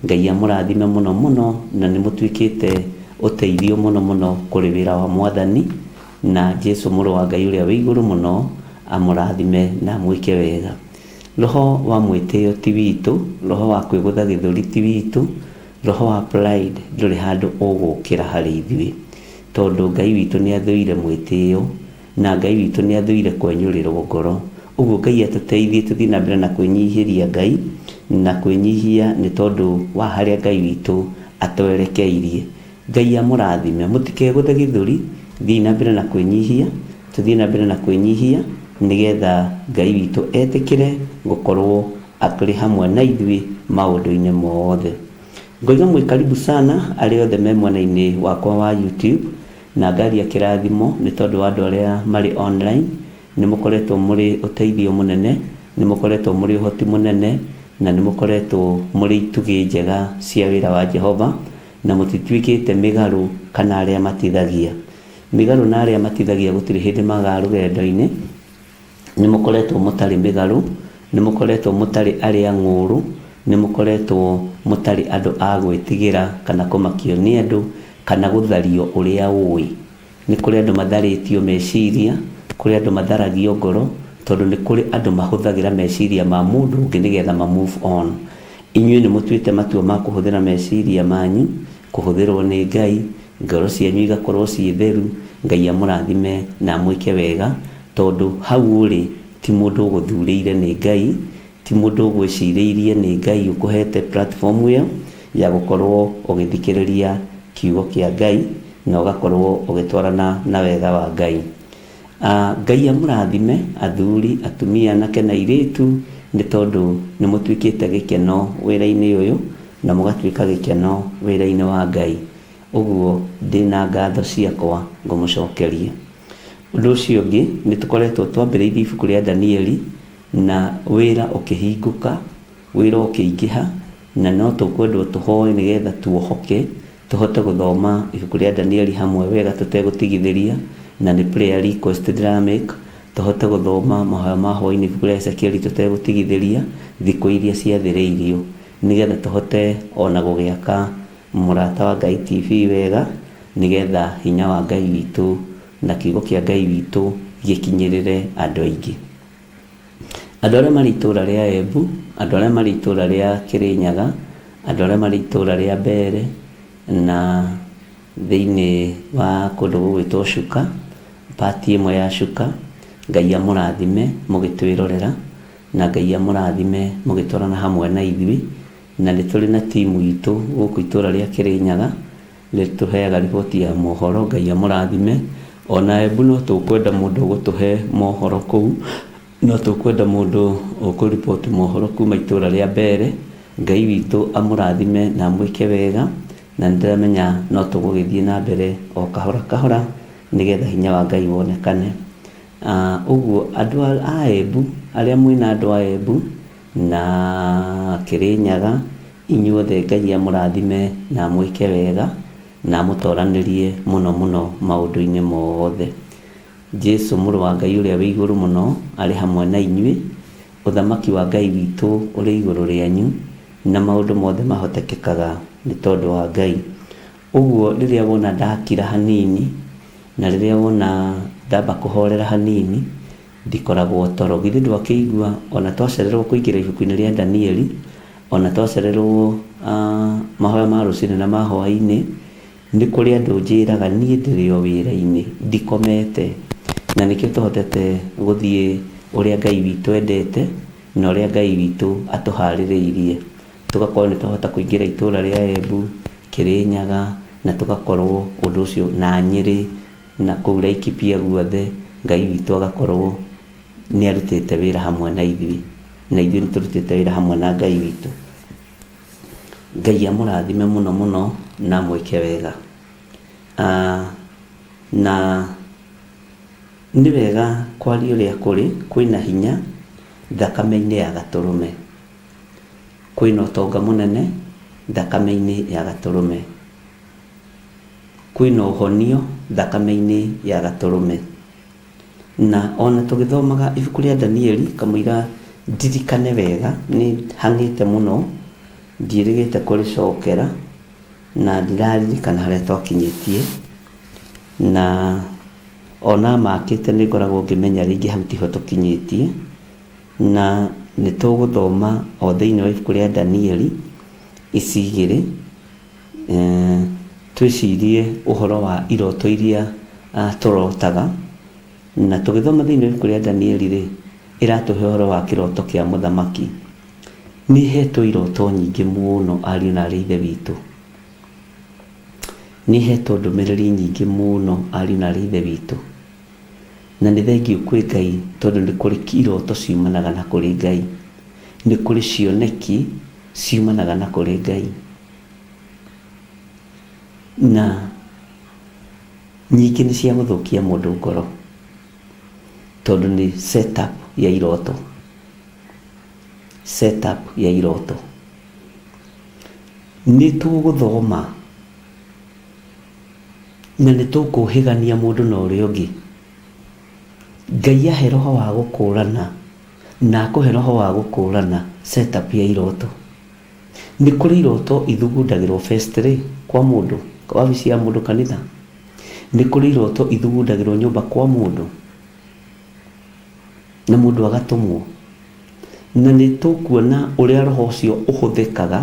Ngai amũrathime mũno mũno na nĩ mũtuĩkĩte ũteithio mũno mũno kũrĩ wĩra wa Mwathani, na Jesu mũrũ wa Ngai ũrĩa wĩ igũrũ mũno amũrathime na amwĩke wega. Roho wa mwĩtĩo ti witũ, roho wa kwĩgũtha gĩthũri ti witũ, roho wa pride ndũrĩ handũ ũgũkĩra harĩ ithuĩ. Tondũ Ngai witũ nĩ athũire mwĩtĩo, na Ngai witũ nĩ athũire kwenyũrĩrwo ngoro. Ũguo Ngai atũteithie tũthiĩ na mbere na kwĩnyihĩria Ngai, na kwĩnyihia nĩ tondũ wa harĩa Ngai witũ atwerekeirie. Ngai amũrathime. Mũtikegũthe gĩthũri, thiĩi na mbere na kwĩnyihia, tũthiĩ na mbere na kwĩnyihia, nĩgetha Ngai witũ etĩkĩre gũkorwo akĩrĩ hamwe na ithuĩ maũndũ-inĩ mothe. Ngoiga mwĩ karibu sana arĩa othe me mwena-inĩ wakwa wa YouTube, na ngaria kĩrathimo nĩ tondũ wa andũ arĩa marĩ online. Nĩ mũkoretwo mũrĩ ũteithio mũnene, nĩ mũkoretwo mũrĩ ũhoti mũnene, na nĩ mũkoretwo mũrĩ itugĩ njega cia wĩra wa Jehova. na mũtituĩkĩte mĩgarũ kana arĩa matithagia. Mĩgarũ na arĩa matithagia gũtirĩ hĩndĩ magaga rũgendo-inĩ, nĩ mũkoretwo mũtarĩ mĩgarũ, nĩ mũkoretwo mũtarĩ arĩa ng'ũũrũ, nĩ mũkoretwo mũtarĩ andũ a gwĩtigĩra kana kũmakio nĩ andũ kana gũthario ũrĩa ũĩ. Nĩ kũrĩ andũ matharĩtio meciria, kũrĩ andũ matharagio ngoro, tondũ nĩ kũrĩ andũ mahũthagĩra meciria ma mũndũ ũngĩ nĩgetha ma move on. Inyuĩ nĩ mũtuĩte matua ma kũhũthĩra meciria manyu, kũhũthĩrwo nĩ Ngai, ngoro cianyu igakorwo ciĩ theru, Ngai amũrathime na amwĩke wega, tondũ hau ũrĩ ti mũndũ ũgũthurĩire nĩ Ngai, ti mũndũ ũgwĩcirĩirie nĩ Ngai ũkũhete platform ĩyo ya gũkorwo ũgĩthikĩrĩria kiugo kĩa Ngai na ũgakorwo ũgĩtwarana na wega wa Ngai. Ngai amũrathime athuri, atumia, anake na airĩtu nĩ tondũ nĩ mũtuĩkĩte gĩkeno wĩra-inĩ ũyũ na mũgatuĩka gĩkeno wĩra-inĩ wa Ngai. Ũguo ndĩna ngatho ciakwa ngũmũcokeria. Ũndũ ũcio ũngĩ nĩ tũkoretwo twambĩrĩirie ibuku rĩa Danieli na wĩra ũkĩhingũka, wĩra ũkĩingĩha na no tũkwendwo tũhoe nĩgetha tuohoke tũhote gũthoma ibuku rĩa Danieli hamwe wega tũtegũtigithĩria, na nĩ prayer request ndĩra make, tũhote gũthoma mahoya ma hwaĩ-inĩ ibuku rĩa Ezekieli tũtegũtigithĩria thikũ iria ciathĩrĩirio, nĩgetha tũhote ona gũgĩaka Mũrata wa Ngai TV wega, nĩgetha hinya wa Ngai witũ na kiugo kĩa Ngai witũ gĩkinyĩrĩre andũ aingĩ. Andũ arĩa marĩ itũra rĩa Embu, andũ arĩa marĩ itũra rĩa Kĩrĩnyaga, andũ arĩa marĩ itũra rĩa Mbeere na thĩinĩ wa kũndũ gũgwĩtwo Chuka, part ĩmwe ya Chuka, Ngai amũrathime mũgĩtwĩrorera, na Ngai amũrathime mũgĩtwarana hamwe na ithuĩ, na nĩ tũrĩ na team itũ gũkũ itũra rĩa Kĩrĩnyaga, Nĩtũheaga riboti ya mohoro, Ngai amũrathime. Ona Embu no tũkwenda mũndũ ũgũtũhe mohoro kũu, no tũkwenda mũndũ ũkũriboti mohoro kuma itũra rĩa Mbeere. Ngai witũ amũrathime na amwĩke wega, na nĩndĩramenya no tũgũgĩthiĩ na mbere o kahora kahora nĩgetha hinya wa Ngai wonekane. Ũguo andũ a Embu, arĩa mwĩna andũ a Embu na Kĩrĩnyaga, Inyuothe Ngai amũrathime na amwĩke wega na amũtoranĩrie mũno mũno maũndũ-inĩ mothe. Jesu Mũrũ wa Ngai ũrĩa wĩ igũrũ mũno arĩ hamwe na inyuĩ, ũthamaki wa Ngai witũ ũrĩ igũrũ rĩanyu, na maũndũ mothe mahotekekaga nĩ tondũ wa Ngai. Ũguo rĩrĩa wona ndakira hanini, na rĩrĩa wona ndamba kũhorera hanini, Ndikoragwo toro. Githĩ ndwakĩigua o na twacererwo kũingĩra ibuku-inĩ rĩa Danieli, o na twacererwo mahoya ma rũcinĩ na ma hwaĩ-inĩ, nĩ kũrĩ andũ njĩraga niĩ ndĩrĩ o wĩra-inĩ, ndikomete. Na nĩkĩo tũhotete gũthiĩ ũrĩa Ngai witũ endete na ũrĩa Ngai witũ atũharĩrĩirie. Tũgakorwo nĩ twahota kũingĩra itũra rĩa Embu, Kĩrĩnyaga, na tũgakorwo ũndũ ũcio, na Nyĩrĩ, Na kũu Laikipia guothe Ngai witũ agakorwo nĩ arutĩte wĩra hamwe na ithuĩ, na ithuĩ nĩ tũrutĩte wĩra hamwe na Ngai witũ. Ngai amũrathime mũno mũno na amwĩke wega. Na nĩ wega kwaria ũrĩa kũrĩ, kwĩna hinya thakame-inĩ ya Gatũrũme. Kwĩna ũtonga mũnene thakame-inĩ ya Gatũrũme. Kwĩna ũhonio thakame-inĩ ya Gatũrũme. Na o na tũgĩthomaga ibuku rĩa Danieli, kamũira ndirikane wega, nĩ hang'ĩte mũno, ndiĩrĩgĩte kũrĩcokera, na ndiraririkana harĩa twakinyĩtie, na ona makĩte nĩ ngoragwo ngĩmenya rĩngĩ hau tiho tũkinyĩtie, na nĩ tũgũthoma o thĩinĩ wa ibuku rĩa Danieli ici igĩrĩ, Twĩcirie ũhoro wa iroto iria tũrotaga, na tũgĩthoma thĩinĩ wa ibuku rĩa Danieli-rĩ, ĩratũhe ũhoro wa kĩroto kĩa mũthamaki. Nĩ hetwo iroto nyingĩ mũno ariũ na aarĩ a Ithe witũ. Nĩ hetwo ndũmĩrĩri nyingĩ mũno ariũ na aarĩ a Ithe witũ. Na nĩ thengiũ kwĩ Ngai tondũ nĩ kũrĩ iroto ciumanaga na kũrĩ Ngai. Nĩ kũrĩ cioneki ciumanaga na kũrĩ Ngai. Na nyingĩ nĩ cia gũthũkia mũndũ ngoro, tondũ nĩ set up ya iroto, set up ya iroto. Nĩ tũgũthoma. Na nĩ tũkũhĩgania mũndũ na ũrĩa ũngĩ. Ngai ahe roho wa gũkũrana na akũhe roho wa gũkũrana setup ya iroto. Nĩ kũrĩ iroto ithugundagĩrwo firstly kwa mũndũ, wabici ya mũndũ kanitha. Nĩ kũrĩ iroto ithugundagĩrwo nyũmba kwa mũndũ na mũndũ agatũmwo. Na nĩ tũkuona ũrĩa roho ũcio ũhũthĩkaga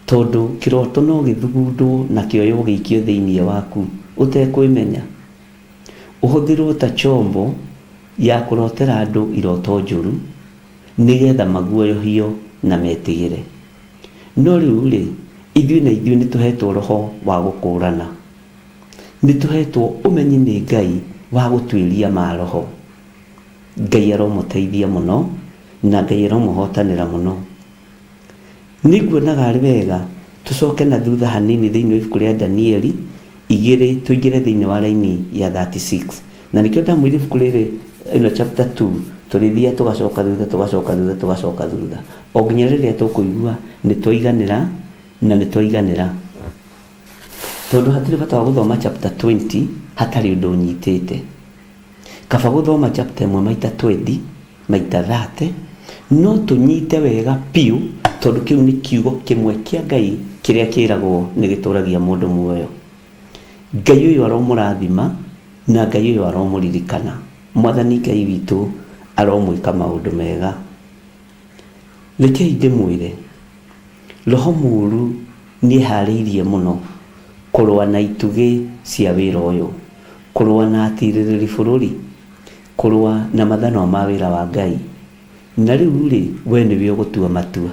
tondũ kĩroto no gĩthugundwo na kĩoywo gĩikio thĩinĩ waku ũtekwĩmenya. Ũhũthĩrwo ta chombo ya kũrotera andũ iroto njũru nĩgetha maguoyohio na metigĩre. No rĩu-rĩ, ithuĩ na ithuĩ nĩtũhetwo roho wa gũkũrana. Nĩtũhetwo ũmenyi nĩ Ngai wa gũtuĩria maroho. Ngai aromũteithia mũno na Ngai aromũhotanĩra mũno. Nĩnguonaga arĩ wega tũcoke na thutha hanini thĩinĩ wa ibuku rĩa Danieli igĩrĩ tũingĩre thĩinĩ wa raini ya 36. Na nĩkĩo ndamwĩra ibuku rĩrĩ ĩno chapter 2 tũrĩthiaga tũgacoka thutha tũgacoka thutha tũgacoka thutha o nginya rĩrĩa tũkũigua nĩ twaiganĩra na nĩ twaiganĩra. Tondũ hatirĩ bata wa gũthoma chapter 20 hatarĩ ũndũ ũnyitĩte. Kaba gũthoma chapter ĩmwe maita 20 maita 30 no tũnyite wega biũ tondũ kĩu nĩ kiugo kĩmwe kĩa Ngai kĩrĩa kĩragwo nĩ gĩtũragia mũndũ muoyo. Ngai ũyũ aromũrathima na Ngai ũyũ aromũririkana. Mwathani Ngai witũ aromwĩka maũndũ mega. Rekei ndĩmwĩre, roho mũũru nĩeharĩirie mũno kũrũa na itugĩ cia wĩra ũyũ, kũrũa na atirĩrĩri bũrũri, kũrũa na mathanwa ma wĩra wa Ngai. Na rĩu-rĩ, we nĩwe ũgũtua matua.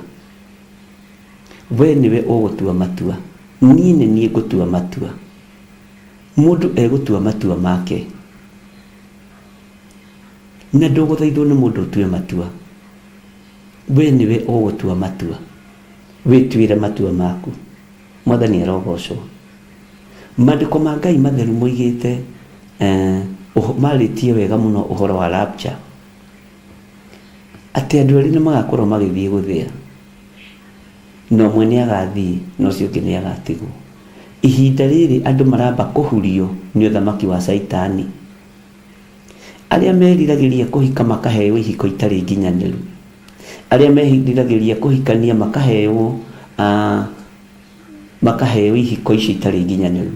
We nĩwe ũgũtua matua. Niĩ nĩ niĩ ngũtua matua. Mũndũ egũtua matua make. Na ndũgũthaithwo nĩ mũndũ ũtue matua. We nĩwe ũgũtua matua. Wĩtuĩre matua maku. Mwathani arogocwo. Maandĩko ma Ngai matheru moigĩte eh, marĩtie wega mũno ũhoro wa rapture. Atĩ andũ erĩ nĩ magakorwo magĩthiĩ gũthĩa. Na ũmwe nĩ agathiĩ na ũcio ũngĩ nĩ agatigwo. Ihinda rĩrĩ andũ maramba kũhurio nĩ ũthamaki wa Caitani. Arĩa meriragĩria kũhika makaheo ihiko itarĩ nginyanĩru. Arĩa meriragĩria kũhikania makaheo makaheo ihiko icio itarĩ nginyanĩru.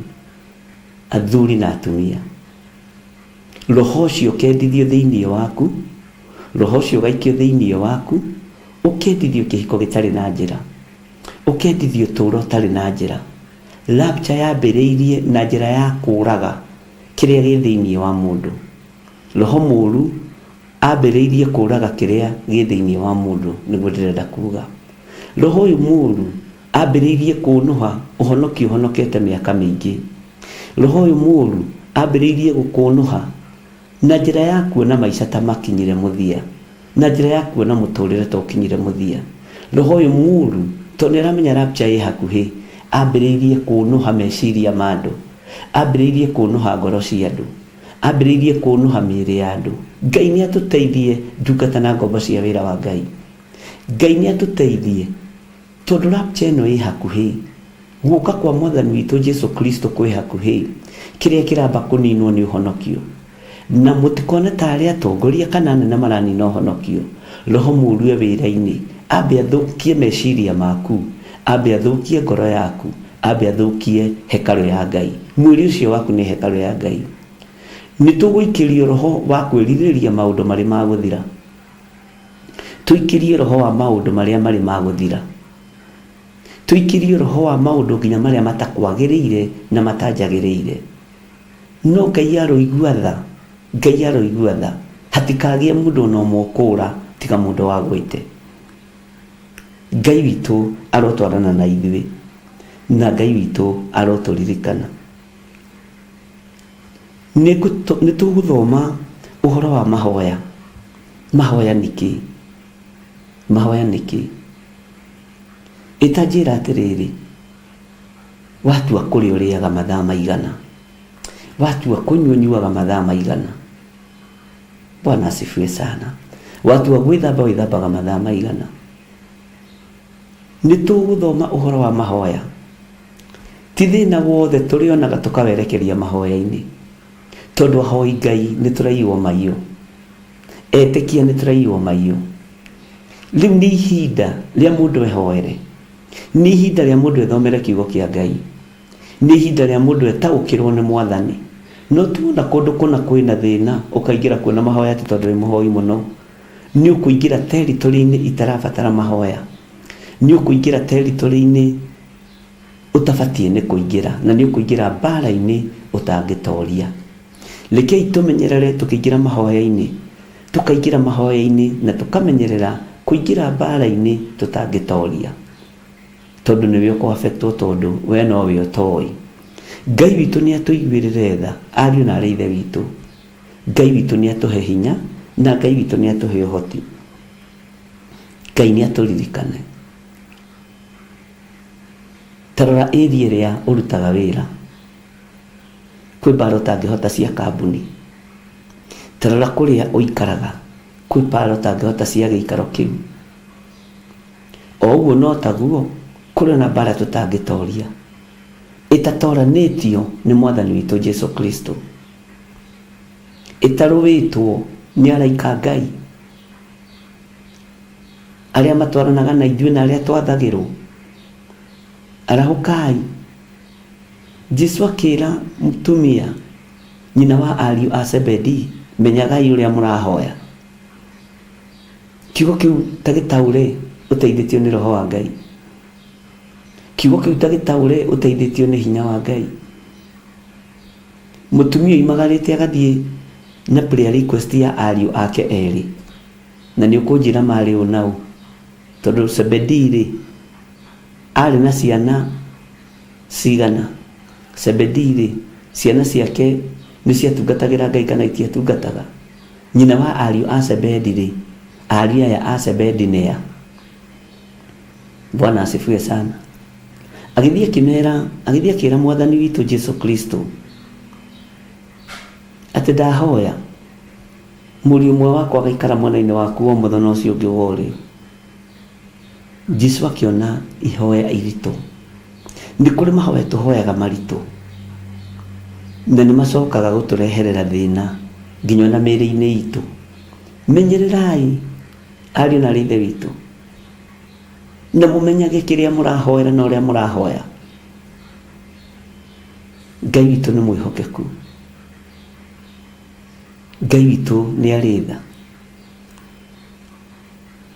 Athuri na atumia. Roho ũcio ũkendithio thĩinĩ waku, roho ũcio ũgaikio thĩinĩ waku, ũkendithio kĩhiko gĩtarĩ na njĩra, ũkendithio ũtũũro ũtarĩ na njĩra. Rapture yambĩrĩirie na njĩra ya kũraga kĩrĩa gĩ thĩinĩ wa mũndũ. Roho mũũru ambĩrĩirie kũraga kĩrĩa gĩ thĩinĩ wa mũndũ nĩguo ndĩrenda kuga. Roho ũyũ mũũru ambĩrĩirie kũnũha ũhonokio ũhonokete mĩaka mĩingĩ. Roho ũyũ mũũru ambĩrĩirie gũkũnũha na njĩra ya kuona maica ta makinyire mũthia, na njĩra ya kuona mũtũrĩre ta ũkinyire mũthia. Roho ũyũ mũũru tondũ nĩ aramenya rapture ĩ hakuhĩ, ambĩrĩirie kũnũha meciria ma andũ, ambĩrĩirie kũnũha ngoro cia andũ, ambĩrĩirie kũnũha mĩĩrĩ ya andũ. Ngai nĩ atũteithie ndungata na ngombo cia wĩra wa Ngai. Ngai nĩ atũteithie tondũ rapture ĩno ĩ hakuhĩ. Gũka kwa Mwathani witũ Jesu Kristo kwĩ hakuhĩ. Kĩrĩa kĩramba kũninwo nĩ ũhonokio. Na mũtikone ta arĩ atongoria kana anene maranina ũhonokio. Roho mũũru e wĩra-inĩ. Ambe athũkie meciria maku. Ambe athũkie ngoro yaku. Ambe athũkie hekarũ ya Ngai. Mwĩrĩ ũcio waku nĩ hekarũ ya Ngai. Nĩ tũgũikĩrio roho wa kwĩrirĩria maũndũ marĩ ma gũthira. Tũikĩrie roho wa maũndũ marĩa marĩ ma gũthira. Tũikĩrio roho wa maũndũ nginya marĩa matakwagĩrĩire na matanjagĩrĩire. No Ngai aroigua tha, Ngai aroigua tha, hatikagĩe mũndũ ona ũmwe ũkũũra tiga mũndũ wagwĩte. Ngai witũ arotwarana na ithuĩ, na Ngai witũ arotũririkana. Nĩ tũgũthoma ũhoro wa mahoya. Mahoya nĩ kĩĩ? Mahoya nĩ kĩĩ? Ĩ ta njĩra atĩrĩrĩ, watua kũrĩa ũrĩaga mathaa maigana? Watua kũnyua ũnyuaga mathaa maigana? Bwana asifiwe sana. Watua gwĩthamba wĩthambaga mathaa maigana? Nĩ tũgũthoma ũhoro wa mahoya. Ti thĩna wothe tũrĩonaga tũkawerekeria mahoya-inĩ, tondũ ahoi Ngai nĩ tũraiywo maiyo, etĩkia nĩ tũraiywo maiyo. Rĩu nĩ ihinda rĩa mũndũ ehoere, nĩ ihinda rĩa mũndũ ethomere kiugo kĩa Ngai, nĩ ihinda rĩa mũndũ etaũkĩrwo nĩ Mwathani. No ti wona kũndũ kũna kwĩna thĩna ũkaingĩra kuo na mahoya atĩ tondũ wĩ mũhoi mũno. Nĩ ũkũingĩra territory-inĩ itarabatara mahoya, nĩ ũkũingĩra territory-inĩ ũtabatiĩ nĩ kũingĩra, na nĩ ũkũingĩra mbara-inĩ ũtangĩtoria. Rekei tũmenyerere tũkĩingĩra mahoya-inĩ, tũkaingĩra mahoya-inĩ na tũkamenyerera kũingĩra mbara-inĩ tũtangĩtoria, tondũ nĩwe ũkũ affect wo tondũ we nowe ũtoĩ. Ngai witũ nĩ atũiguĩrĩre tha, ariũ na arĩ a Ithe witũ. Ngai witũ nĩ atũhe hinya, na Ngai witũ nĩ atũhe ũhoti. Ngai nĩ atũririkane. Ta rora area ĩrĩa ũrutaga wĩra, kwĩ mbara ũtangĩhota cia kambuni. Ta rora kũrĩa ũikaraga, kwĩ mbara ũtangĩhota cia gĩikaro kĩu. O ũguo no taguo kũrĩ ona mbara tũtangĩtoria, ĩtatoranĩtio nĩ Mwathani witũ Jesu Kristo, ĩtarũĩtwo nĩ araika a Ngai arĩa matwaranaga na ithuĩ na arĩa twathagĩrwo. Arahũkai. Jesu akĩra mũtumia nyina wa ariũ a Zebedii, menyagai ũrĩa mũrahoya. Kiugo kĩu ta gĩtaũre ũteithĩtio nĩ Roho wa Ngai. Kiugo kĩu ta gĩtaũre ũteithĩtio nĩ hinya wa Ngai. Mũtumia oimagarĩte agathiĩ na prayer request ya ariũ ake erĩ. Na nĩ ũkũnjĩra marĩ ũ na ũ. Tondũ Zebedii rĩ, arĩ na ciana cigana? Zebedii rĩ, ciana ciake nĩ ciatungatagĩra Ngai kana itiatungataga? Nyina wa ariũ a Zebedi-rĩ, ariũ aya a Zebedi nĩ a? Bwana asifiwe sana. Agĩthiĩ akĩmera, agĩthiĩ akĩra Mwathani witũ Jesu Kristo atĩ ndahoya mũriũ ũmwe wakwa agaikara mwena-inĩ waku wa ũmotho na ũcio ũngĩ wa ũrĩo. Jesu akĩona ihoya iritũ. Nĩ kũrĩ mahoya tũhoyaga maritũ na nĩ macokaga gũtũreherera thĩna nginya ona mĩĩrĩ-inĩ itũ. Menyererai ariũ na arĩ ithe witũ na mũmenyage kĩrĩa mũrahoera na ũrĩa mũrahoya. Ngai witũ nĩ mwĩhokeku. Ngai witũ nĩ arĩ tha.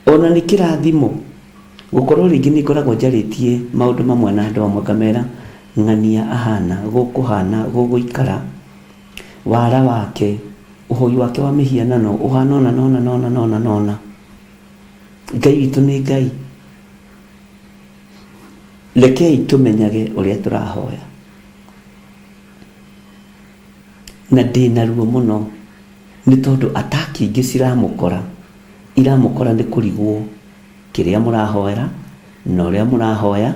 Ona nĩ kĩrathimo gũkorwo rĩngĩ nĩ ngoragwo njarĩtie maũndũ mamwe na andũ amwe ngamera ng'ania ahana, gũkũhana, gũgũikara, wara wake, ũhoi wake wa mĩhianano ũhana ũna na ũna na ũna na ũna na ũna. Ngai witũ nĩ Ngai. Rekei tũmenyage ũrĩa tũrahoya. Na ndĩna ruo mũno nĩ tondũ ataki ingĩ ciramũkora, iramũkora nĩ kũrigwo kĩrĩa mũrahoera na ũrĩa mũrahoya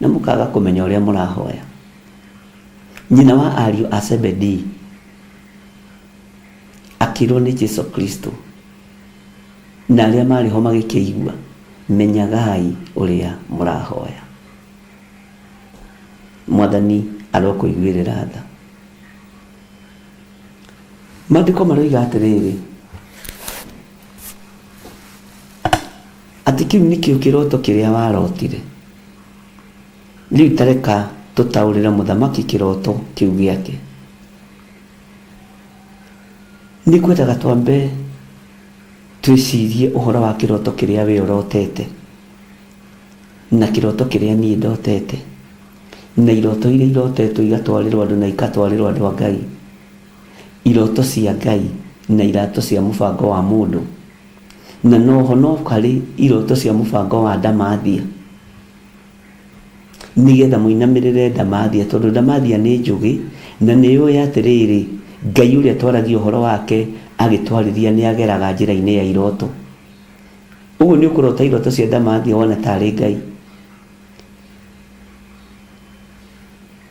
na mũkaga kũmenya ũrĩa mũrahoya. Nyina wa ariũ a Zebedii akĩrwo nĩ Jesu Kristo na arĩa marĩ ho magĩkĩigua, menyagai ũrĩa mũrahoya. Mwathani arokũiguĩrĩra tha. Maandĩko maroiga atĩrĩrĩ, atĩ kĩu nĩkĩo kĩroto kĩrĩa warotire. Rĩu ta reka tũtaũrĩre mũthamaki kĩroto kĩu gĩake. Nĩ ngwendaga twambe twĩcirie ũhoro wa kĩroto kĩrĩa we ũrotete na kĩroto kĩrĩa niĩ ndotete na iroto iria irotetwo igatwarĩrwo andũ na ikatwarĩrwo andũ a Ngai. Iroto cia Ngai na irato cia mũbango wa mũndũ. Na noho no harĩ iroto cia mũbango wa ndamathia. Nĩgetha mũinamĩrĩre ndamathia tondũ ndamathia nĩ njũgĩ na nĩ yũĩ atĩrĩrĩ, Ngai ũrĩa twaragia ũhoro wake agĩtwarĩria nĩ ageraga njĩra-inĩ ya iroto. Ũguo nĩ ũkũrota iroto cia ndamathia wone tarĩ Ngai.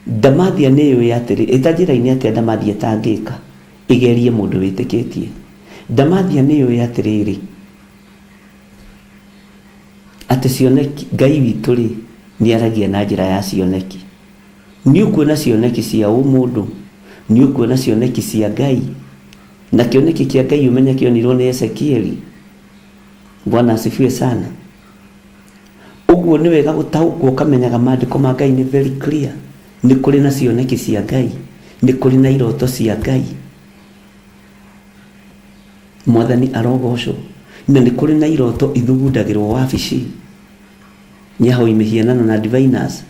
Ndamathia nĩ yũĩ atĩrĩ, ĩta njĩra-inĩ atĩa ndamathia ĩtangĩka, ĩgerie mũndũ wĩtĩkĩtie. Ndamathia nĩ yũĩ atĩrĩrĩ, atĩ cioneki, Ngai witũ-rĩ, nĩ aragia na njĩra ya cioneki. Nĩ ũkuona cioneki cia ũmũndũ, nĩ ũkuona cioneki cia Ngai, na kĩoneki kĩa Ngai ũmenye kĩonirwo nĩ Ezekieli. Bwana asifiwe sana. Ũguo nĩ wega gũtaũkwo ũkamenyaga maandĩko ma Ngai nĩ very clear. Nĩ kũrĩ na cioneki cia Ngai, nĩ kũrĩ na iroto cia Ngai. Mwathani arogocwo. Na nĩ kũrĩ na iroto ithugundagĩrwo wabici nĩ ahoi mĩhianano na diviners.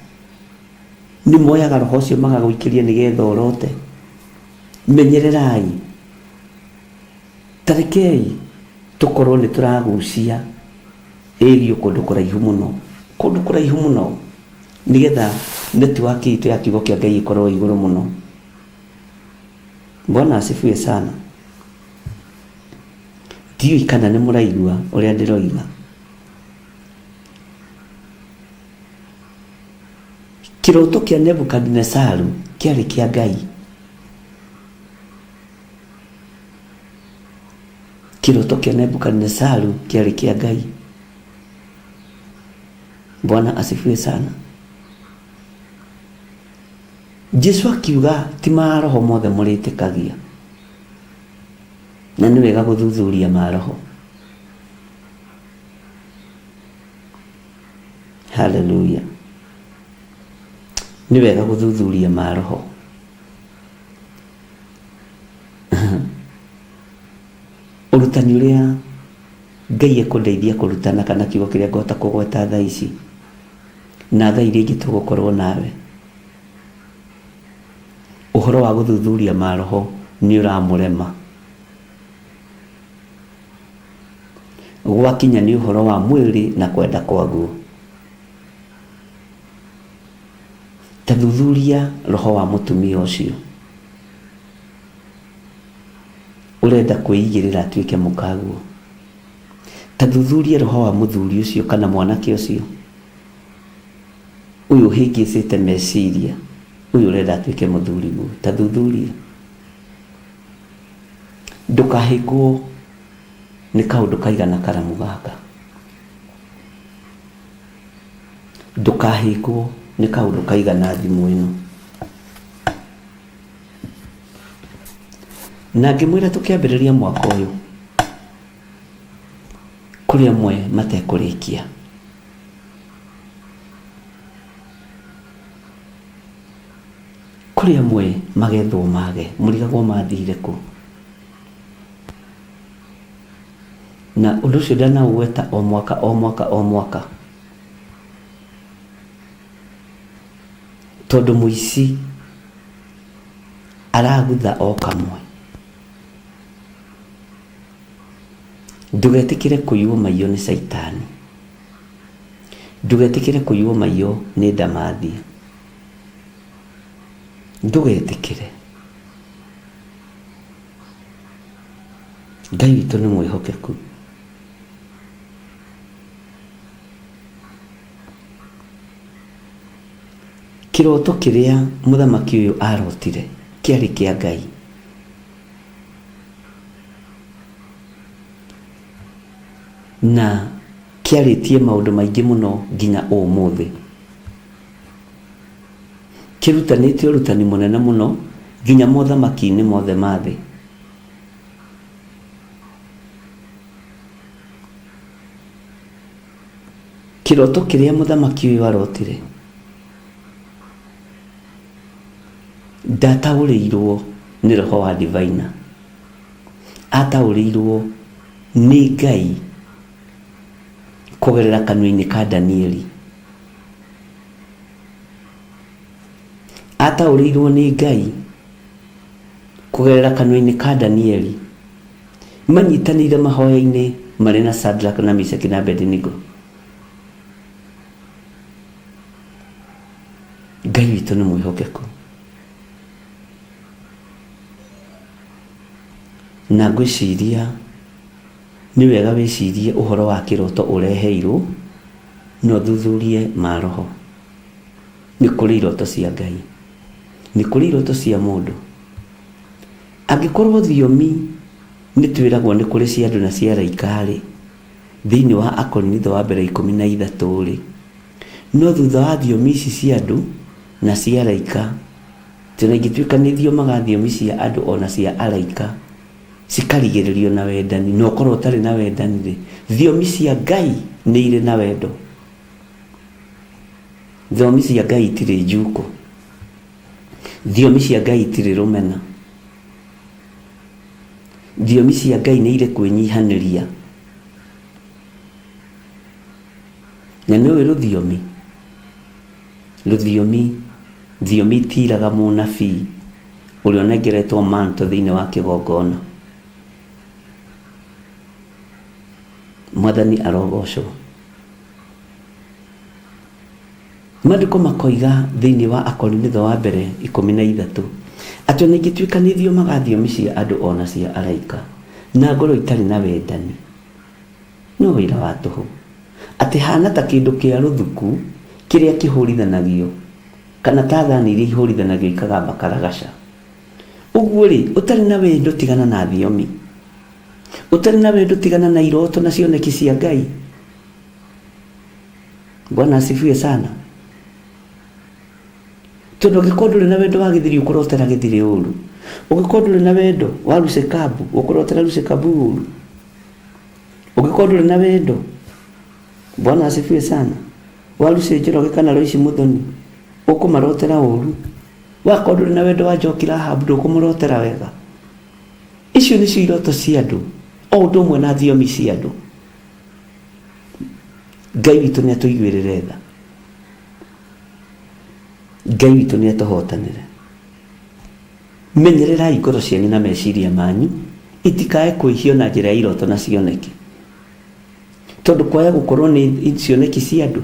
Nĩ moyaga roho ũcio magagũikĩria nĩgetha ũrote. Menyererai. Ta rekei tũkorwo nĩ tũragucia ĩrio kũndũ kũraihu mũno, kũndũ kũraihu mũno, nĩgetha network itũ ya kiugo kĩa Ngai ĩkorwo igũrũ mũno. Bwana asifiwe sana. Ndiũĩ kana nĩ mũraigua ũrĩa ndĩroiga. Kĩroto kĩa Nebukadinesaru kĩarĩ kĩa Ngai. Kĩroto kĩa Nebukadinesaru kĩarĩ kĩa Ngai. Bwana asifiwe sana. Jesu akiuga ti maroho mothe mũrĩtĩkagia, na nĩ wega gũthuthuria maroho. Haleluya! Nĩ wega gũthuthuria maroho. Ũrutani ũrĩa Ngai ekũndeithia kũrutana kana kiugo kĩrĩa ngũhota kũgweta thaa ici na thaa iria ingĩ tũgũkorwo nawe, ũhoro wa gũthuthuria maroho nĩ ũramũrema. Gwakinya nĩ ũhoro wa mwĩrĩ na kwenda kwaguo. Ta thuthuria roho wa mũtumia ũcio ũrenda kwĩigĩrĩra atuĩke mũkaguo. Ta thuthuria roho wa mũthuri ũcio kana mwanake ũcio ũyũ ũhĩngĩcĩte meciria, ũyũ ũrenda atuĩke mũthuriguo. Ta thuthuria. Ndũkahĩngwo nĩ kaũndũ kaigana karamu gaka. Ndũkahĩngwo nĩ kaũndũ kaigana thimũ ĩno. Na ngĩmwĩra tũkĩambĩrĩria mwaka ũyũ, kũrĩ amwe matekũrĩkia. Kũrĩ amwe magethwo mage, mũrigagwo mathire kũ. Na ũndũ ũcio ndanaũgweta o mwaka o mwaka o mwaka, tondũ mũici aragutha o kamwe. Ndũgetĩkĩre kũiywo maiyo nĩ caitani. Ndũgetĩkĩre kũiywo maiyo nĩ ndamathia. Ndũgetĩkĩre. Ngai witũ nĩ mwĩhokeku. Kĩroto kĩrĩa mũthamaki ũyũ arotire kĩarĩ kĩa Ngai. Na kĩarĩtie maũndũ maingĩ mũno nginya ũmũthĩ. Kĩrutanĩte ũrutani mũnene mũno nginya mothamaki-inĩ mothe ma thĩ. Kĩroto kĩrĩa mũthamaki ũyũ arotire ndataũrĩirwo nĩ roho wa diviner, ataũrĩirwo nĩ Ngai kũgerera kanua-inĩ ka Danieli. Ataũrĩirwo nĩ Ngai kũgerera kanua-inĩ ka Danieli manyitanĩire mahoya-inĩ marĩ na Shadrach na Meshaki na Abednego. Ngai witũ nĩ mwĩhokeku. Na ngwĩciria nĩ wega wĩcirie ũhoro wa kĩroto ũreheirwo na ũthuthurie maroho. Nĩ kũrĩ iroto cia Ngai, nĩ kũrĩ iroto cia mũndũ. Angĩkorwo thiomi nĩ twĩragwo nĩ kũrĩ cia andũ na cia araika-rĩ, thĩinĩ wa Akorinitho wa mbere 13-rĩ, no thutha wa thiomi ici cia andũ na cia araika, atĩ ona ingĩtuĩka nĩ thiomaga thiomi cia andũ ona cia araika, cikarigĩrĩrio na wendani, na ũkorwo ũtarĩ na wendani-rĩ, thiomi cia Ngai nĩ irĩ na wendo. Thiomi cia Ngai itirĩ njuko. Thiomi cia Ngai itirĩ rũmena. Thiomi cia Ngai nĩ irĩ kwĩnyihanĩria. Na nĩ ũĩ rũthiomi? Rũthiomi, thiomi itiraga mũnabii ũrĩa ũnengeretwo manto thĩinĩ wa kĩgongona. Mwathani arogocwo. Maandĩko makoiga thĩinĩ wa Akorinitho wa mbere 13 atĩ ona ingĩtuĩka nĩ thiomaga thiomi cia andũ o na cia araika, na ngorwo itarĩ na wendani, no wĩra wa tũhũ. Atĩ hana ta kĩndũ kĩa rũthuku kĩrĩa kĩhũrithanagio, kana ta thani iria ihũrithanagio ikagamba karagaca. Ũguo-rĩ, ũtarĩ na wendo tigana na thiomi. Ũtarĩ na wendo tigana na iroto na cioneki cia Ngai. Bwana asifiwe sana. Tondũ ũngĩkorwo ndũrĩ na wendo wa gĩthiri ũkũrotera gĩthiri ũru. Ũngĩkorwo ndũrĩ na wendo wa Rusekabu ũkũrotera Rusekabu ũru. Ũngĩkorwo ndũrĩ na wendo, Bwana asifiwe sana, wa Lucy Njoroge kana Loice Muthoni ũkũmarotera ũru. Wakorwo ndũrĩ na wendo wa Njoki Rahab ndũkũmũrotera wega. Icio nĩcio iroto cia andũ o ũndũ ũmwe na thiomi cia andũ. Ngai witũ nĩ atũiguĩrĩre tha. Ngai witũ nĩ atũhotanĩre. Menyererai ngoro cianyu na meciria manyu itikae kwĩhio na njĩra ya iroto na cioneki. Tondũ kwaya gũkorwo nĩ cioneki cia andũ,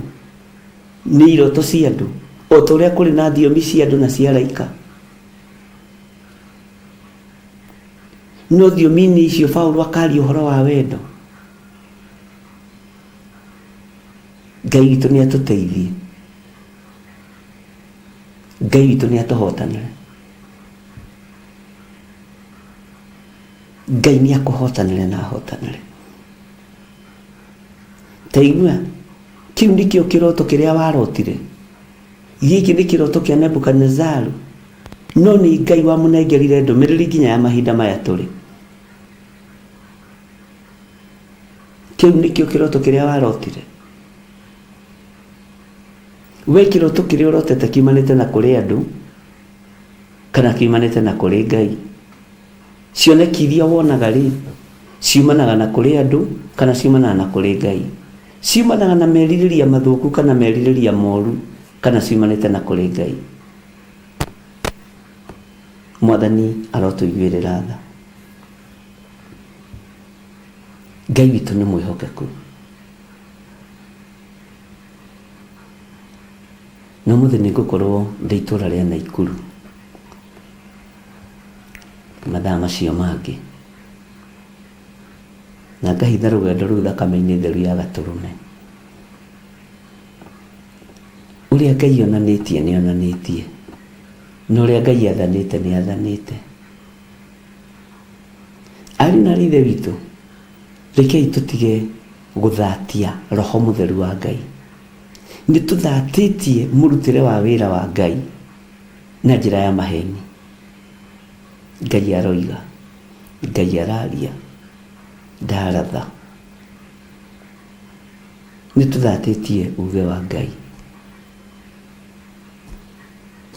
nĩ iroto cia andũ, o ta ũrĩa kũrĩ na thiomi cia andũ na cia araika. No thiomi-inĩ icio Paulo akaria ũhoro wa wendo. Ngai witũ nĩ atũteithie. Ngai witũ nĩ atũhotanĩre. Ngai nĩ akũhotanĩre na ahotanĩre. Ta igua, kĩu nĩkĩo kĩroto kĩrĩa warotire. Gĩkĩ nĩ kĩroto kĩa Nebukadinezaru, no nĩ Ngai wamũnengerire ndũmĩrĩri nginya ya mahinda maya tũrĩ. Kĩu nĩkĩo kĩroto kĩrĩa warotire. We kĩroto kĩrĩa ũrotete kiumanĩte na kũrĩ andũ kana kiumanĩte na kũrĩ Ngai? Cioneki iria wonaga rĩ, ciumanaga na kũrĩ andũ kana ciumanaga na kũrĩ Ngai? Ciumanaga na merirĩria mathũku kana merirĩria moru kana ciumanĩte na kũrĩ Ngai? Mwathani arotũiguĩrĩra tha. Ngai witũ nĩ mwĩhokeku. Na ũmũthĩ nĩ ngũkorwo ndĩ itũra rĩa Naikuru mathaa macio mangĩ, na ngahitha rũgendo rũu thakame-inĩ theru ya Gatũrũme. Ũrĩa Ngai onanĩtie nĩ onanĩtie, na ũrĩa Ngai athanĩte nĩ athanĩte. Ariũ na aarĩ a Ithe witũ, rekei tũtige gũthatia Roho Mũtheru wa Ngai. Nĩ tũthatĩtie mũrutĩre wa wĩra wa Ngai na njĩra ya maheni. Ngai aroiga, Ngai araria, ndaratha. Nĩ tũthatĩtie uge wa Ngai.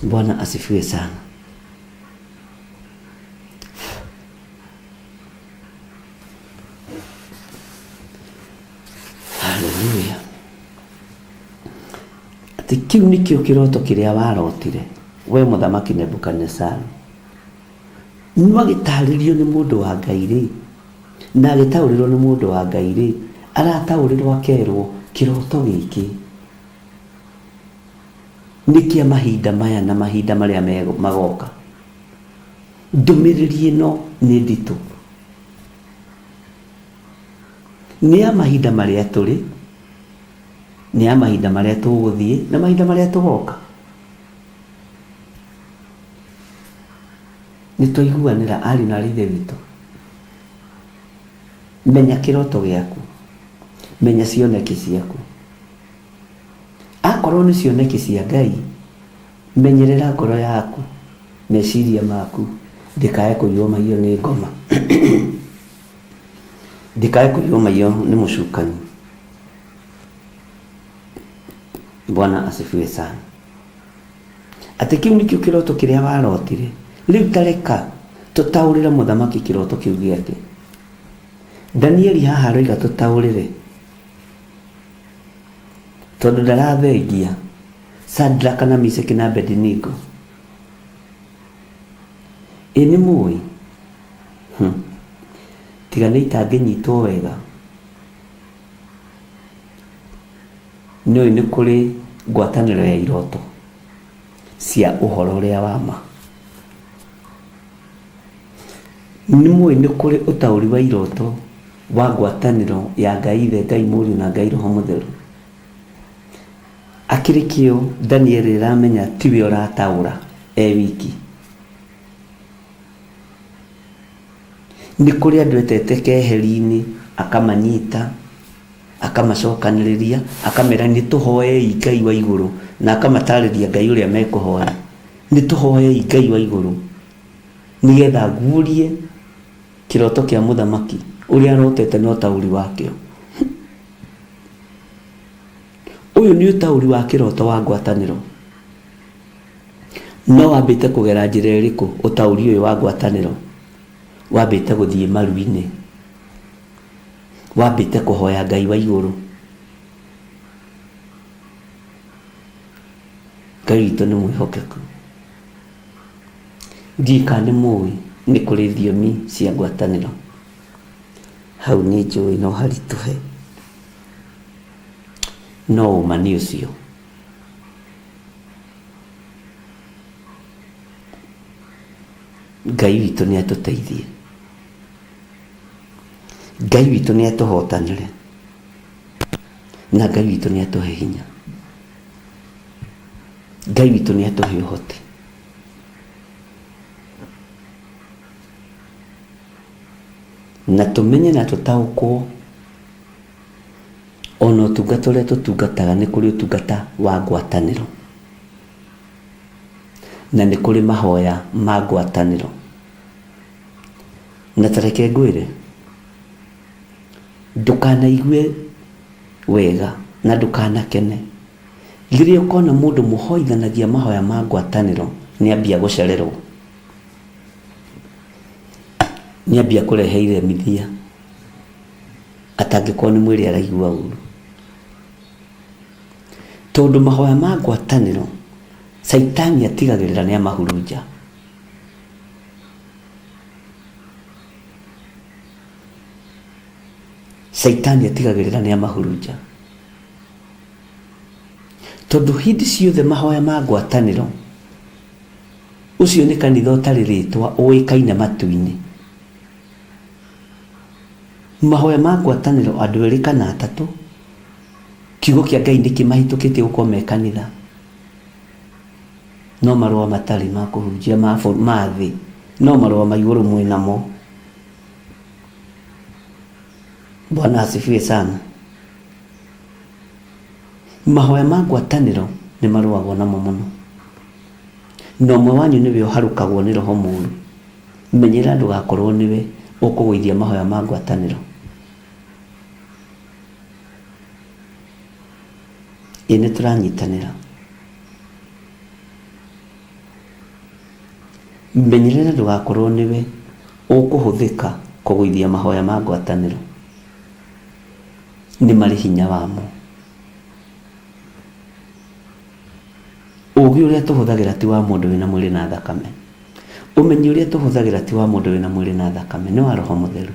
Bwana asifiwe sana. Haleluya. Atĩ kĩu nĩkĩo kĩroto kĩrĩa warotire we mũthamaki Nebukadinezaru. No agĩtarĩrio nĩ mũndũ wa Ngai rĩ, na agĩtaũrĩrwo nĩ mũndũ wa Ngai rĩ, arataũrĩrwo akerwo kĩroto gĩkĩ nĩ kĩa mahinda maya na mahinda marĩa magoka. Ndũmĩrĩri ĩno nĩ nditũ. Nĩ ya mahinda marĩa tũrĩ, nĩ ya mahinda marĩa tũgũthiĩ na mahinda marĩa tũgoka. Nĩ twaiguanĩra ariũ na aarĩ a Ithe witũ? Menya kĩroto gĩaku, menya cioneki ciaku. Akorwo nĩ cioneki cia Ngai, Menyerera ngoro yaku, meciria maku, ndĩkae kũiywo maiyo nĩ ngoma, ndĩkae kũiywo maiyo nĩ mũcukani. Bwana asifiwe sana. Atĩ kĩu nĩkĩo kĩroto kĩrĩa warotire. Rĩu ta reka tũtaũrĩre mũthamaki kĩroto kĩu gĩake. Danieli haha aroiga tũtaũrĩre tondũ ndarathengia Shadraka na Meshaki na Abednego. Ĩ nĩ mũĩ? Hmm. Tiga nĩ itangĩnyitwo wega. Nĩũĩ nĩ kũrĩ ngwatanĩro ya iroto cia ũhoro ũrĩa wa ma. Nĩ mũĩ nĩ kũrĩ ũtaũri wa iroto wa ngwatanĩro ya Ngai Ithe, Ngai Mũriũ na Ngai Roho Mũtheru. Akĩrĩ kĩo Daniel ĩramenya tiwe ũrataũra e wiki. Nĩ kũrĩ andũ etete keheri-inĩ akamanyita akamacokanĩrĩria akamera nĩ tũhoei Ngai wa igũrũ na akamatarĩria Ngai ũrĩa mekũhoya. Nĩ tũhoei Ngai wa igũrũ nĩgetha nguũrie kĩroto kĩa mũthamaki ũrĩa arotete na ũtaũri wakĩo. Ũyũ nĩ ũtaũri wa kĩroto wa ngwatanĩro. No wambĩte kũgera njĩra ĩrĩkũ ũtaũri ũyũ wa ngwatanĩro? Wambĩte gũthiĩ maru-inĩ. Wambĩte kũhoya Ngai wa igũrũ. Ngai witũ nĩ mwĩhokeku. Ndiũĩ kana nĩ mũĩ nĩ kũrĩ thiomi cia ngwatanĩro. Hau nĩ njũĩ no haritũhe. No ũma nĩ ũcio. Ngai witũ nĩ atũteithie. Ngai witũ nĩ atũhotanĩre. Na Ngai witũ nĩ atũhe hinya. Ngai witũ nĩ atũhe ũhoti. Na tũmenye na tũtaũkwo ona ũtungata ũrĩa tũtungataga nĩ kũrĩ ũtungata wa ngwatanĩro. Na nĩ kũrĩ mahoya ma ngwatanĩro. Na ta reke ngwĩre, ndũkanaigue wega na ndũkanakene rĩrĩa ũkona mũndũ mũhoithanagia mahoya ma ngwatanĩro nĩ ambia gũcererwo, nĩ ambia kũrehe iremithia atangĩkorwo nĩ mwĩrĩ araigua ũru. Tondũ mahoya ma ngwatanĩro caitani atigagĩrĩra nĩ amahurunja. Caitani atigagĩrĩra nĩ amahurunja. Tondũ hĩndĩ ciothe mahoya ma ngwatanĩro, ũcio nĩ kanitha ũtarĩ rĩtwa ũĩkaine matu-inĩ. Mahoya ma ngwatanĩro andũ erĩ kana atatũ, kiugo kĩa Ngai nĩ kĩmahĩtũkĩtie gũkorwo me kanitha. No marũa matarĩ ma kũhunjia ma thĩ, no marũa ma igũrũ mwĩ namo. Bwana asifiwe sana. Mahoya ma ngwatanĩro nĩ marũagwo namo mũno. Na ũmwe wanyu nĩwe ũharũkagwo nĩ roho mũru. Menyerera ndũgakorwo nĩwe ũkũgũithia mahoya ma ngwatanĩro. Ĩ nĩ tũranyitanĩra. Menyerera ndũgakorwo nĩwe ũkũhũthĩka kũgũithia mahoya ma ngwatanĩro. Nĩ marĩ hinya wamo. Ũgĩ ũrĩa tũhũthagĩra ti wa mũndũ wĩna mwĩrĩ na thakame. Ũmenyi ũrĩa tũhũthagĩra ti wa mũndũ wĩna mwĩrĩ na thakame, nĩ wa Roho Mũtheru.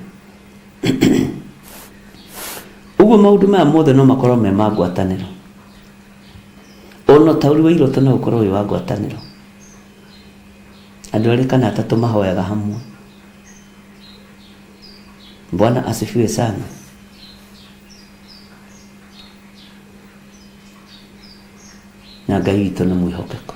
Ũguo maũndũ maya mothe no makorwo me ma ngwatanĩro. Ona ũtaũri wa iroto no ũkorwo wĩ wa ngwatanĩro. Andũ erĩ kana atatũ mahoyaga hamwe. Bwana asifiwe sana. Na Ngai witũ nĩ mwĩhokeku.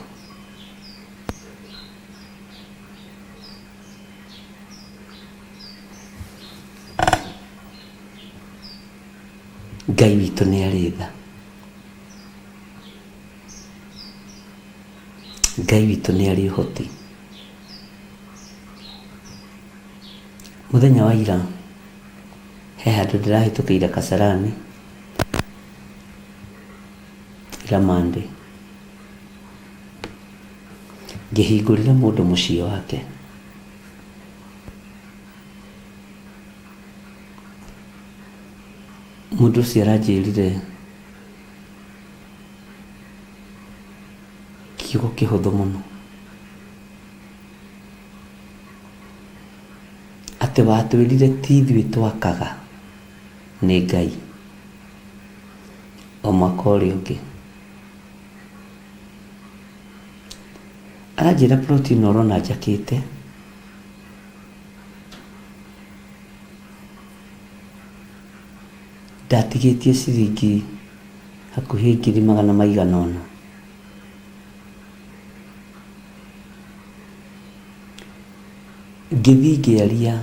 Ngai witũ nĩ arĩ tha. Ngai witũ nĩ arĩ ũhoti. Mũthenya wa ira he handũ ndĩrahĩtũkĩire Kasarani ira Monday, ngĩhingũrĩra mũndũ mũciĩ wake. Mũndũ ũcio aranjĩrire kiugo kĩhũthũ mũno, atĩ watwĩrire ti ithuĩ twakaga nĩ Ngai o mwaka ũrĩa ũngĩ. Aranjĩra plot ĩno ũrona njakĩte ndatigĩtie ciringi hakuhĩ ngiri magana maigana ũna. Ngĩthiĩ ngĩaria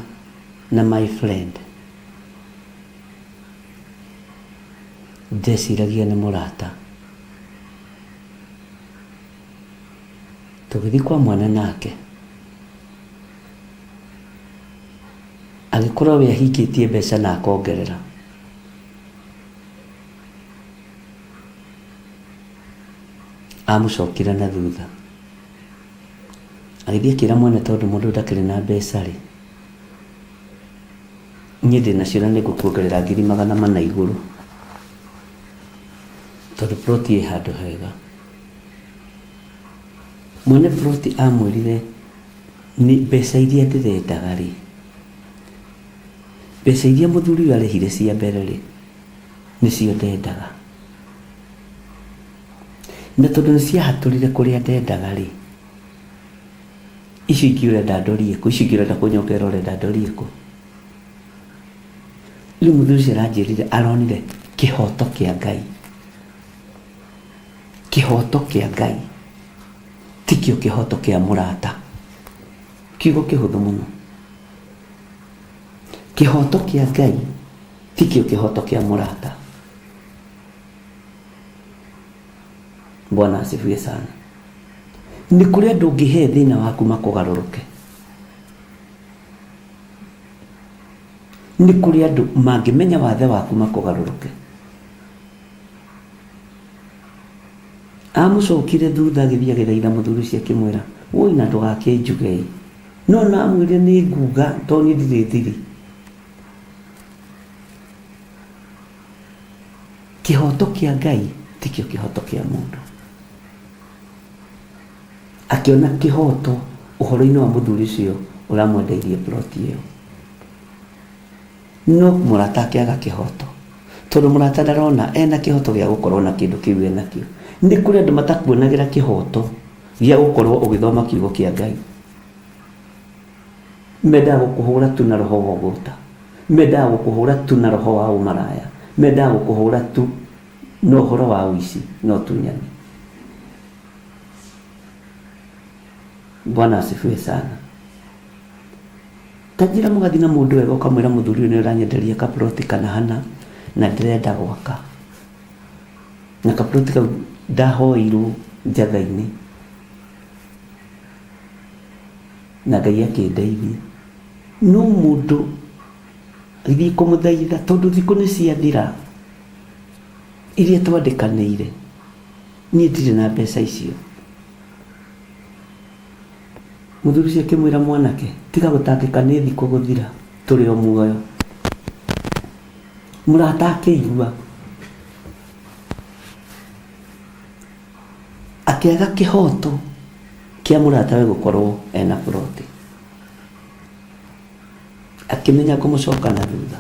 na my friend, ndeciragia nĩ mũrata. Tũgĩthiĩ kwa mwana nake, agĩkorwo we ahingĩtie mbeca na akongerera. Amũcokire na thutha, agĩthiĩ akĩra mwene tondũ mũndũ ndakĩrĩ na mbeca rĩ, niĩ ndĩnacio na nĩngũkuongerera ngiri magana mana igũrũ, tondũ plot ĩ handũ hega. Mwene plot amwĩrire nĩ mbeca iria ndĩrendaga rĩ, mbeca iria mũthuri ũyũ arĩhire cia mbere rĩ, nĩcio ndendaga. Na tondũ nĩ ciahatũrire kũrĩa ndendaga rĩ, icio ingĩ ũrenda ndorie kũ? Icio ingĩ ũrenda kũnyongerera ũrenda ndorie kũ? Rĩu mũthuri ũcio aranjĩrire aronire kĩhoto kĩa Ngai. Kĩhoto kĩa Ngai tikĩo kĩhoto kĩa mũrata. Kiugo kĩhũthũ mũno. Kĩhoto kĩa Ngai tikĩo kĩhoto kĩa mũrata. Bwana asifiwe sana. Nĩ kũrĩ andũ ũngĩhe thĩna waku makũgarũrũke. Nĩ kũrĩ andũ mangĩmenya wathe waku makũgarũrũke. Amũcokire thutha agĩthiĩ agĩthaitha mũthuri ũcio akĩmwĩra, woi na ndũgakĩnjuge ĩ. No namwĩrire nĩ nguga tondũ niĩ ndirĩ thiri. Kĩhoto kĩa Ngai tikĩo kĩhoto kĩa mũndũ. Akĩona kĩhoto ũhoro-inĩ wa mũthuri ũcio ũramwendeirie plot ĩyo. No mũrata akĩaga kĩhoto. Tondũ mũrata ndarona ena kĩhoto gĩa gũkorwo na kĩndũ kĩu enakĩo. Nĩ kũrĩ andũ matakuonagĩra kĩhoto gĩa gũkorwo ũgĩthoma kiugo kĩa Ngai. Mendaga gũkũhũra tu na roho wa ũgũta. Mendaga gũkũhũra tu na roho wa ũmaraya. Mendaga gũkũhũra tu na ũhoro wa ũici na ũtunyani. Bwana asifiwe sana. Ta njĩra mũgathiĩ na mũndũ wega ũkamwĩra mũthuri ũyũ nĩ ũranyenderia kaploti kana hana na ndĩrenda gwaka. Na kaploti kau ndahoirwo njatha-inĩ na Ngai akĩndeithia. No mũndũ agĩthiĩ kũmũthaitha tondũ thikũ nĩ ciathira iria twandĩkanĩire, niĩ ndirĩ na mbeca icio. Mũthuri ũcio akĩmwĩra mwanake, tiga gũtangĩka nĩ thikũ gũthira tũrĩ o muoyo. Mũrata akĩigua akĩaga kĩhoto kĩa mũratawe gũkorwo ena ploti. Akĩmenya ngũmũcoka na thutha,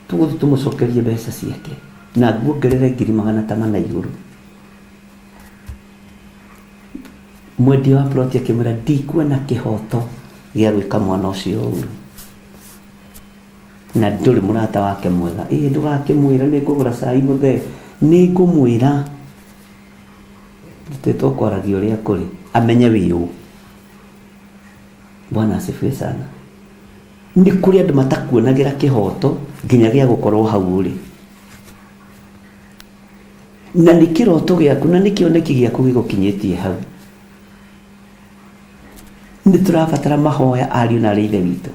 tũgũthiĩ tũmũcokerie mbeca ciake na nguongerere ngiri magana ta mana igũrũ. Mwendia wa ploti akĩmwĩra ndikuona kĩhoto gĩa gwĩka mwana ũcio ũru na ndũrĩ mũrata wake mwega. Ĩ ndũgakĩmwĩra nĩ ngũgũra cai mũthee. Nĩ ngũmwĩra ndutĩtwo kwaragia ũrĩa kũrĩ amenye wĩ ũ. Bwana asifiwe sana. Nĩ kũrĩ andũ matakuonagĩra kĩhoto nginya gĩa gũkorwo hau ũrĩ. Na nĩ kĩroto gĩaku na nĩ kĩoneki gĩaku gĩgũkinyĩtie hau. Nĩ tũrabatara mahoya ariũ na arĩ ithe witũ,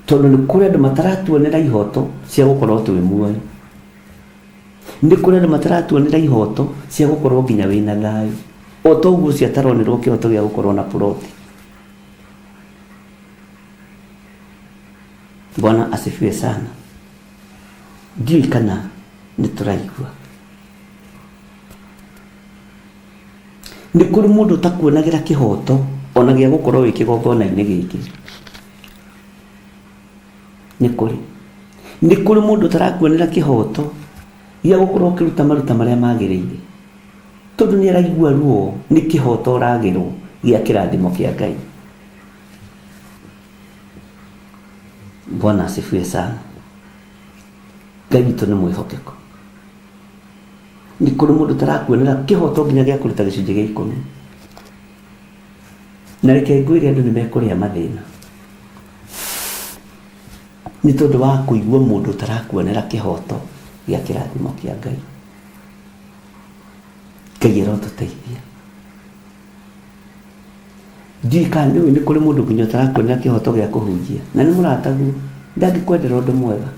tondũ nĩ kũrĩ andũ mataratuonera ihoto cia gũkorwo twĩ muoyo. Nĩ kũrĩ andũ mataratuonera ihoto cia gũkorwo nginya wĩna thayũ, o ta ũguo ũcio ataronerwo kĩhoto gĩa gũkorwo na puroti. Bwana asifiwe sana. Ndiũĩ kana nĩ tũraigua. Nĩ kũrĩ mũndũ ũtakuonagĩra kĩhoto ona gĩa gũkorwo wĩ kĩgongona-inĩ gĩkĩ. Nĩ kũrĩ. Nĩ kũrĩ mũndũ ũtarakuonera kĩhoto gĩa gũkorwo ũkĩruta maruta marĩa magĩrĩire, tondũ nĩ araigua ruo nĩ kĩhoto ũragĩrwo gĩa kĩrathimo kĩa Ngai. Bwana asifiwe sana. Ngai witũ nĩ mwĩhokeku. Nĩ kũrĩ mũndũ ũtarakuonera kĩhoto nginya gĩa kũruta gĩcunjĩ gĩa ikũmi. Na reke ngwĩre andũ nĩ mekũrĩa mathĩna nĩ tondũ wa kũigua mũndũ ũtarakuonera kĩhoto gĩa kĩrathimo kĩa Ngai. Ngai arotũteithia. Ndiũĩ kana nĩũĩ nĩ kũrĩ mũndũ nginya ũtarakuonera kĩhoto gĩa kũhunjia, na nĩ mũrataguo, ndangĩkwendera ũndũ mwega.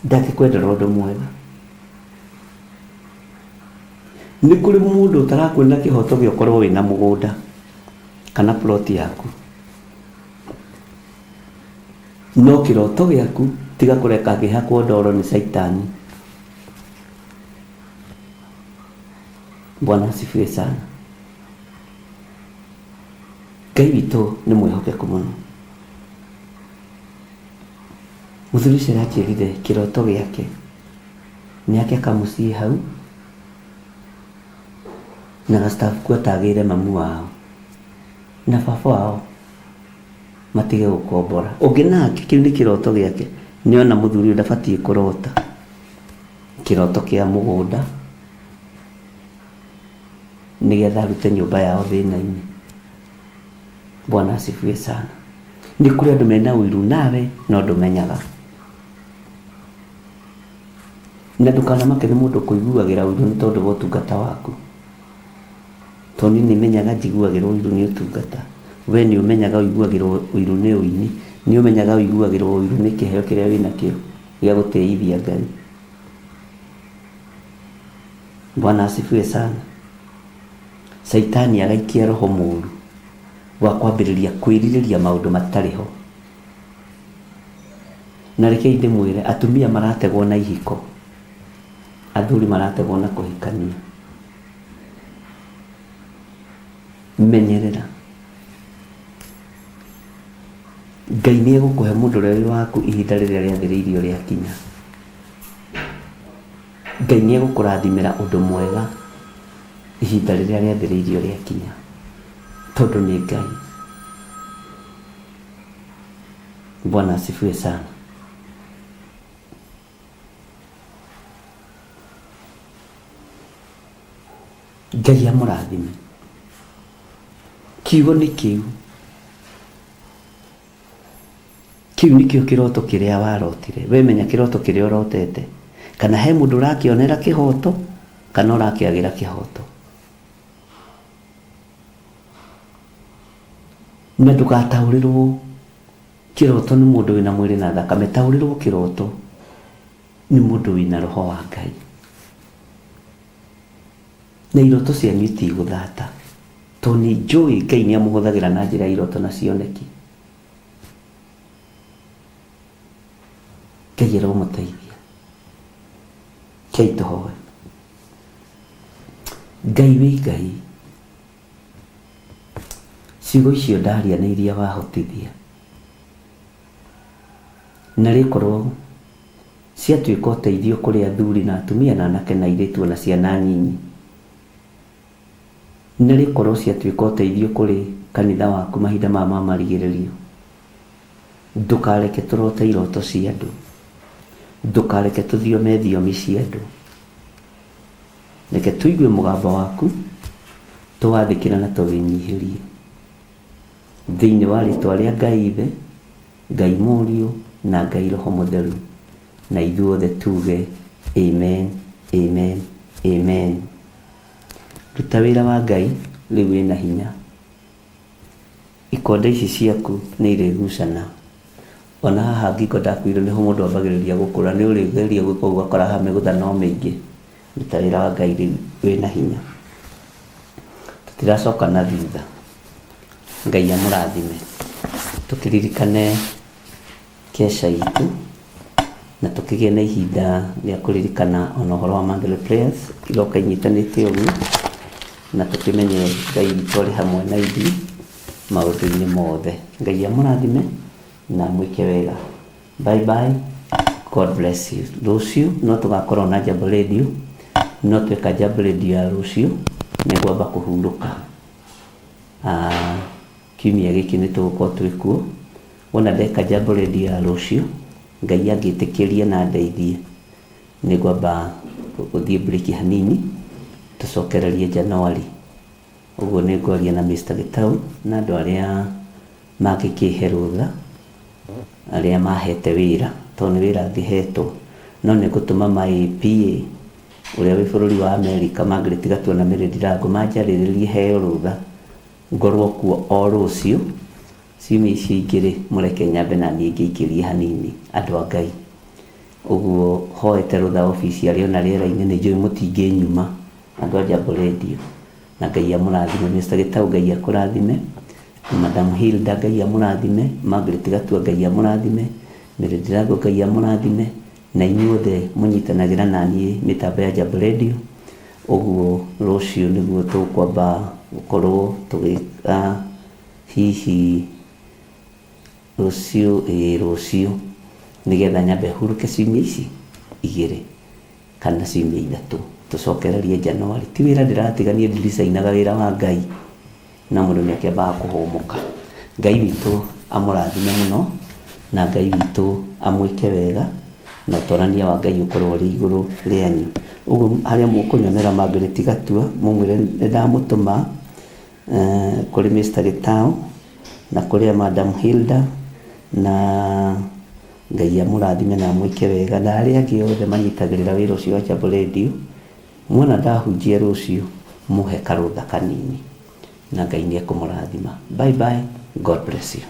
Ndangĩkwendera ũndũ mwega. Nĩ kũrĩ mũndũ ũtarakuonera kĩhoto gĩa ũkorwo wĩna mũgũnda kana plot yaku, no kĩroto gĩaku tiga kũreka kĩhakwo ndoro nĩ caitani. Bwana asifiwe sana. Ngai witũ nĩ mwĩhokeku mũno. Mũthuri ũcio aranjĩrire kĩroto gĩake nĩ ake kamũciĩ hau na gastafu ku atagĩre mamu wao na baba wao matige gũkombora. Ũngĩ nake kĩu nĩ kĩroto gĩake, nĩona mũthuri ũyũ ndabatiĩ kũrota kĩroto kĩa mũgũnda nĩgetha arute nyũmba yao thĩna-inĩ. Bwana asifiwe sana. Nĩ kũrĩ andũ mena ũiru nawe no ndũmenyaga. Na ndũkanamake nĩ mũndũ kũiguagĩra ũiru nĩ tondũ wa ũtungata waku. Tondũ niĩ nĩmenyaga njiguagĩrwo ũiru nĩ ũtungata. We nĩ ũmenyaga ũiguagĩrwo ũiru nĩ ũini. Nĩ ũmenyaga ũiguagĩrwo ũiru nĩ kĩheo kĩrĩa wĩnakĩo gĩa gũtĩithia Ngai. Bwana asifiwe sana. Caitani agaikia roho mũru wa kwambĩrĩria kwĩrirĩria maũndũ matarĩ ho. Na rekei ndĩmwĩre, atumia marategwo na ihiko, athuri marategwo na kũhikania. Menyerera. Ngai nĩ egũkũhe mũndũ ũrĩa wĩ waku ihinda rĩrĩa rĩathĩrĩirio rĩakinya. Ngai nĩ egũkũrathimĩra ũndũ mwega ihinda rĩrĩa rĩathĩrĩirio rĩakinya, tondũ nĩ Ngai. Bwana asifiwe sana. Ngai amũrathime. Kiugo nĩ kĩu. Kĩu nĩkĩo kĩroto kĩrĩa warotire. We menya kĩroto kĩrĩa ũrotete, kana he mũndũ ũrakĩonera kĩhoto kana ũrakĩagĩra kĩhoto. Na ndũgataũrĩrwo kĩroto nĩ mũndũ wĩna mwĩrĩ na thakame, taũrĩrwo kĩroto nĩ mũndũ wĩna roho wa Ngai. Na iroto cianyu itigũthata, tondũ nĩ njũĩ Ngai nĩ amũhũthagĩra na njĩra ya iroto na cioneki. Ngai aromũteithia. Rekei tũhoe. Ngai wĩ Ngai, ciugo icio ndaria nĩ iria wahotithia, na rĩkorwo ciatuĩka ũteithio kũrĩ athuri na atumia na anake na airĩtu ona ciana nyinyi, na rĩkorwo ciatuĩka ũteithio kũrĩ kanitha waku mahinda maya ma marigĩrĩrio. Ndũkareke tũrote iroto cia andũ, ndũkareke tũthiome thiomi cia andũ. Reke tũigue mũgambo waku, tũwathĩkĩre na tũwĩnyihĩrie. Thĩinĩ wa rĩtwa rĩa Ngai Ithe, Ngai Mũriũ na Ngai Roho Mũtheru, na ithuothe tuge amen, amen, amen. Ruta wĩra wa Ngai rĩu wĩna hinya. Ikonde ici ciaku nĩ irĩgucana. Ona haha ngingo ndakwĩrwo nĩho mũndũ ambagĩrĩria gũkũra, nĩ ũrĩgeria gwĩka ũguo ũgakora haha mĩgũtha no mĩingĩ. Ruta wĩra wa Ngai rĩu wĩna hinya. Tũtiracoka na thutha. Ngai amũrathime. Tũkĩririkane kesha itũ na tũkĩgĩe na ihinda rĩa kũririkana ona ũhoro wa monthly prayers iroka inyitanĩte ũguo, na tũkĩmenye Ngai witũ arĩ hamwe na ithuĩ maũndũ-inĩ mothe. Ngai amũrathime na amwĩke wega. Bye bye. God bless you. Rũciũ no tũgakorwo na Jambo Radio, no tweka Jambo Radio ya rũciũ nĩngwamba kũhurũka. Kiumia gĩkĩ nĩ tũgũkorwo twĩ kuo. Wona ndeka Jambo Radio ya rũciũ, Ngai angĩtĩkĩria na andeithie, nĩngwamba gũthiĩ break hanini, tũcokererie January. Ũguo nĩ ngwaria na Mr. Gĩtau na andũ arĩa mangĩkĩhe rũtha, arĩa mahete wĩra, tondũ nĩ wĩra ngĩhetwo. No nĩ ngũtũma my PA ũrĩa wĩ bũrũri wa America, Margaret Gatua na Mary Ndirango, manjarĩrĩrie heo rũtha ngorwo kuo o rũciũ. Ciumia icio ingĩ rĩ, mũreke nyambe na niĩ ngĩikĩrie hanini andũ a Ngai. Ũguo hoete rũtha obici arĩ ona rĩera-inĩ, nĩ njũĩ mũtingĩnyuma andũ a Jambo Radio. Na Ngai amũrathime. Mr. Gĩtau Ngai akũrathime, Madam Hilda Ngai amũrathime, Margaret Gatua Ngai amũrathime, Mary Ndirango Ngai amũrathime, na inyuothe mũnyitanagĩra na niĩ mĩtambo ya Jambo Radio. Ũguo rũciũ nĩguo tũkwamba gũkorwo tũgĩka hihi rũciũ, ĩĩ rũciũ, nĩgetha nyambe hurũke ciumia ici igĩrĩ kana ciumia ithatũ, tũcokererie January. Ti wĩra ndĩratiga niĩ ndiricainaga wĩra wa Ngai, na mũndũ nĩ akĩambaga kũhũmũka. Ngai witũ amũrathime mũno, na Ngai witũ amwĩke wega, na ũtorania wa Ngai ũkorwo ũrĩ igũrũ rĩanyu. Ũguo harĩa mũkũnyonera Margaret Gatua, mũmwĩre nĩ ndamũtũma kũrĩ Mr. Gĩtau na kũrĩ Madam Hilda, na Ngai amũrathime na amwĩke wega, na arĩa angĩ othe manyitagĩrĩra wĩra ũcio wa Jambo Radio. Mwona ndahunjia rũciũ, mũhe karũtha kanini, na Ngai nĩ ekũmũrathima. Bye bye. God bless you.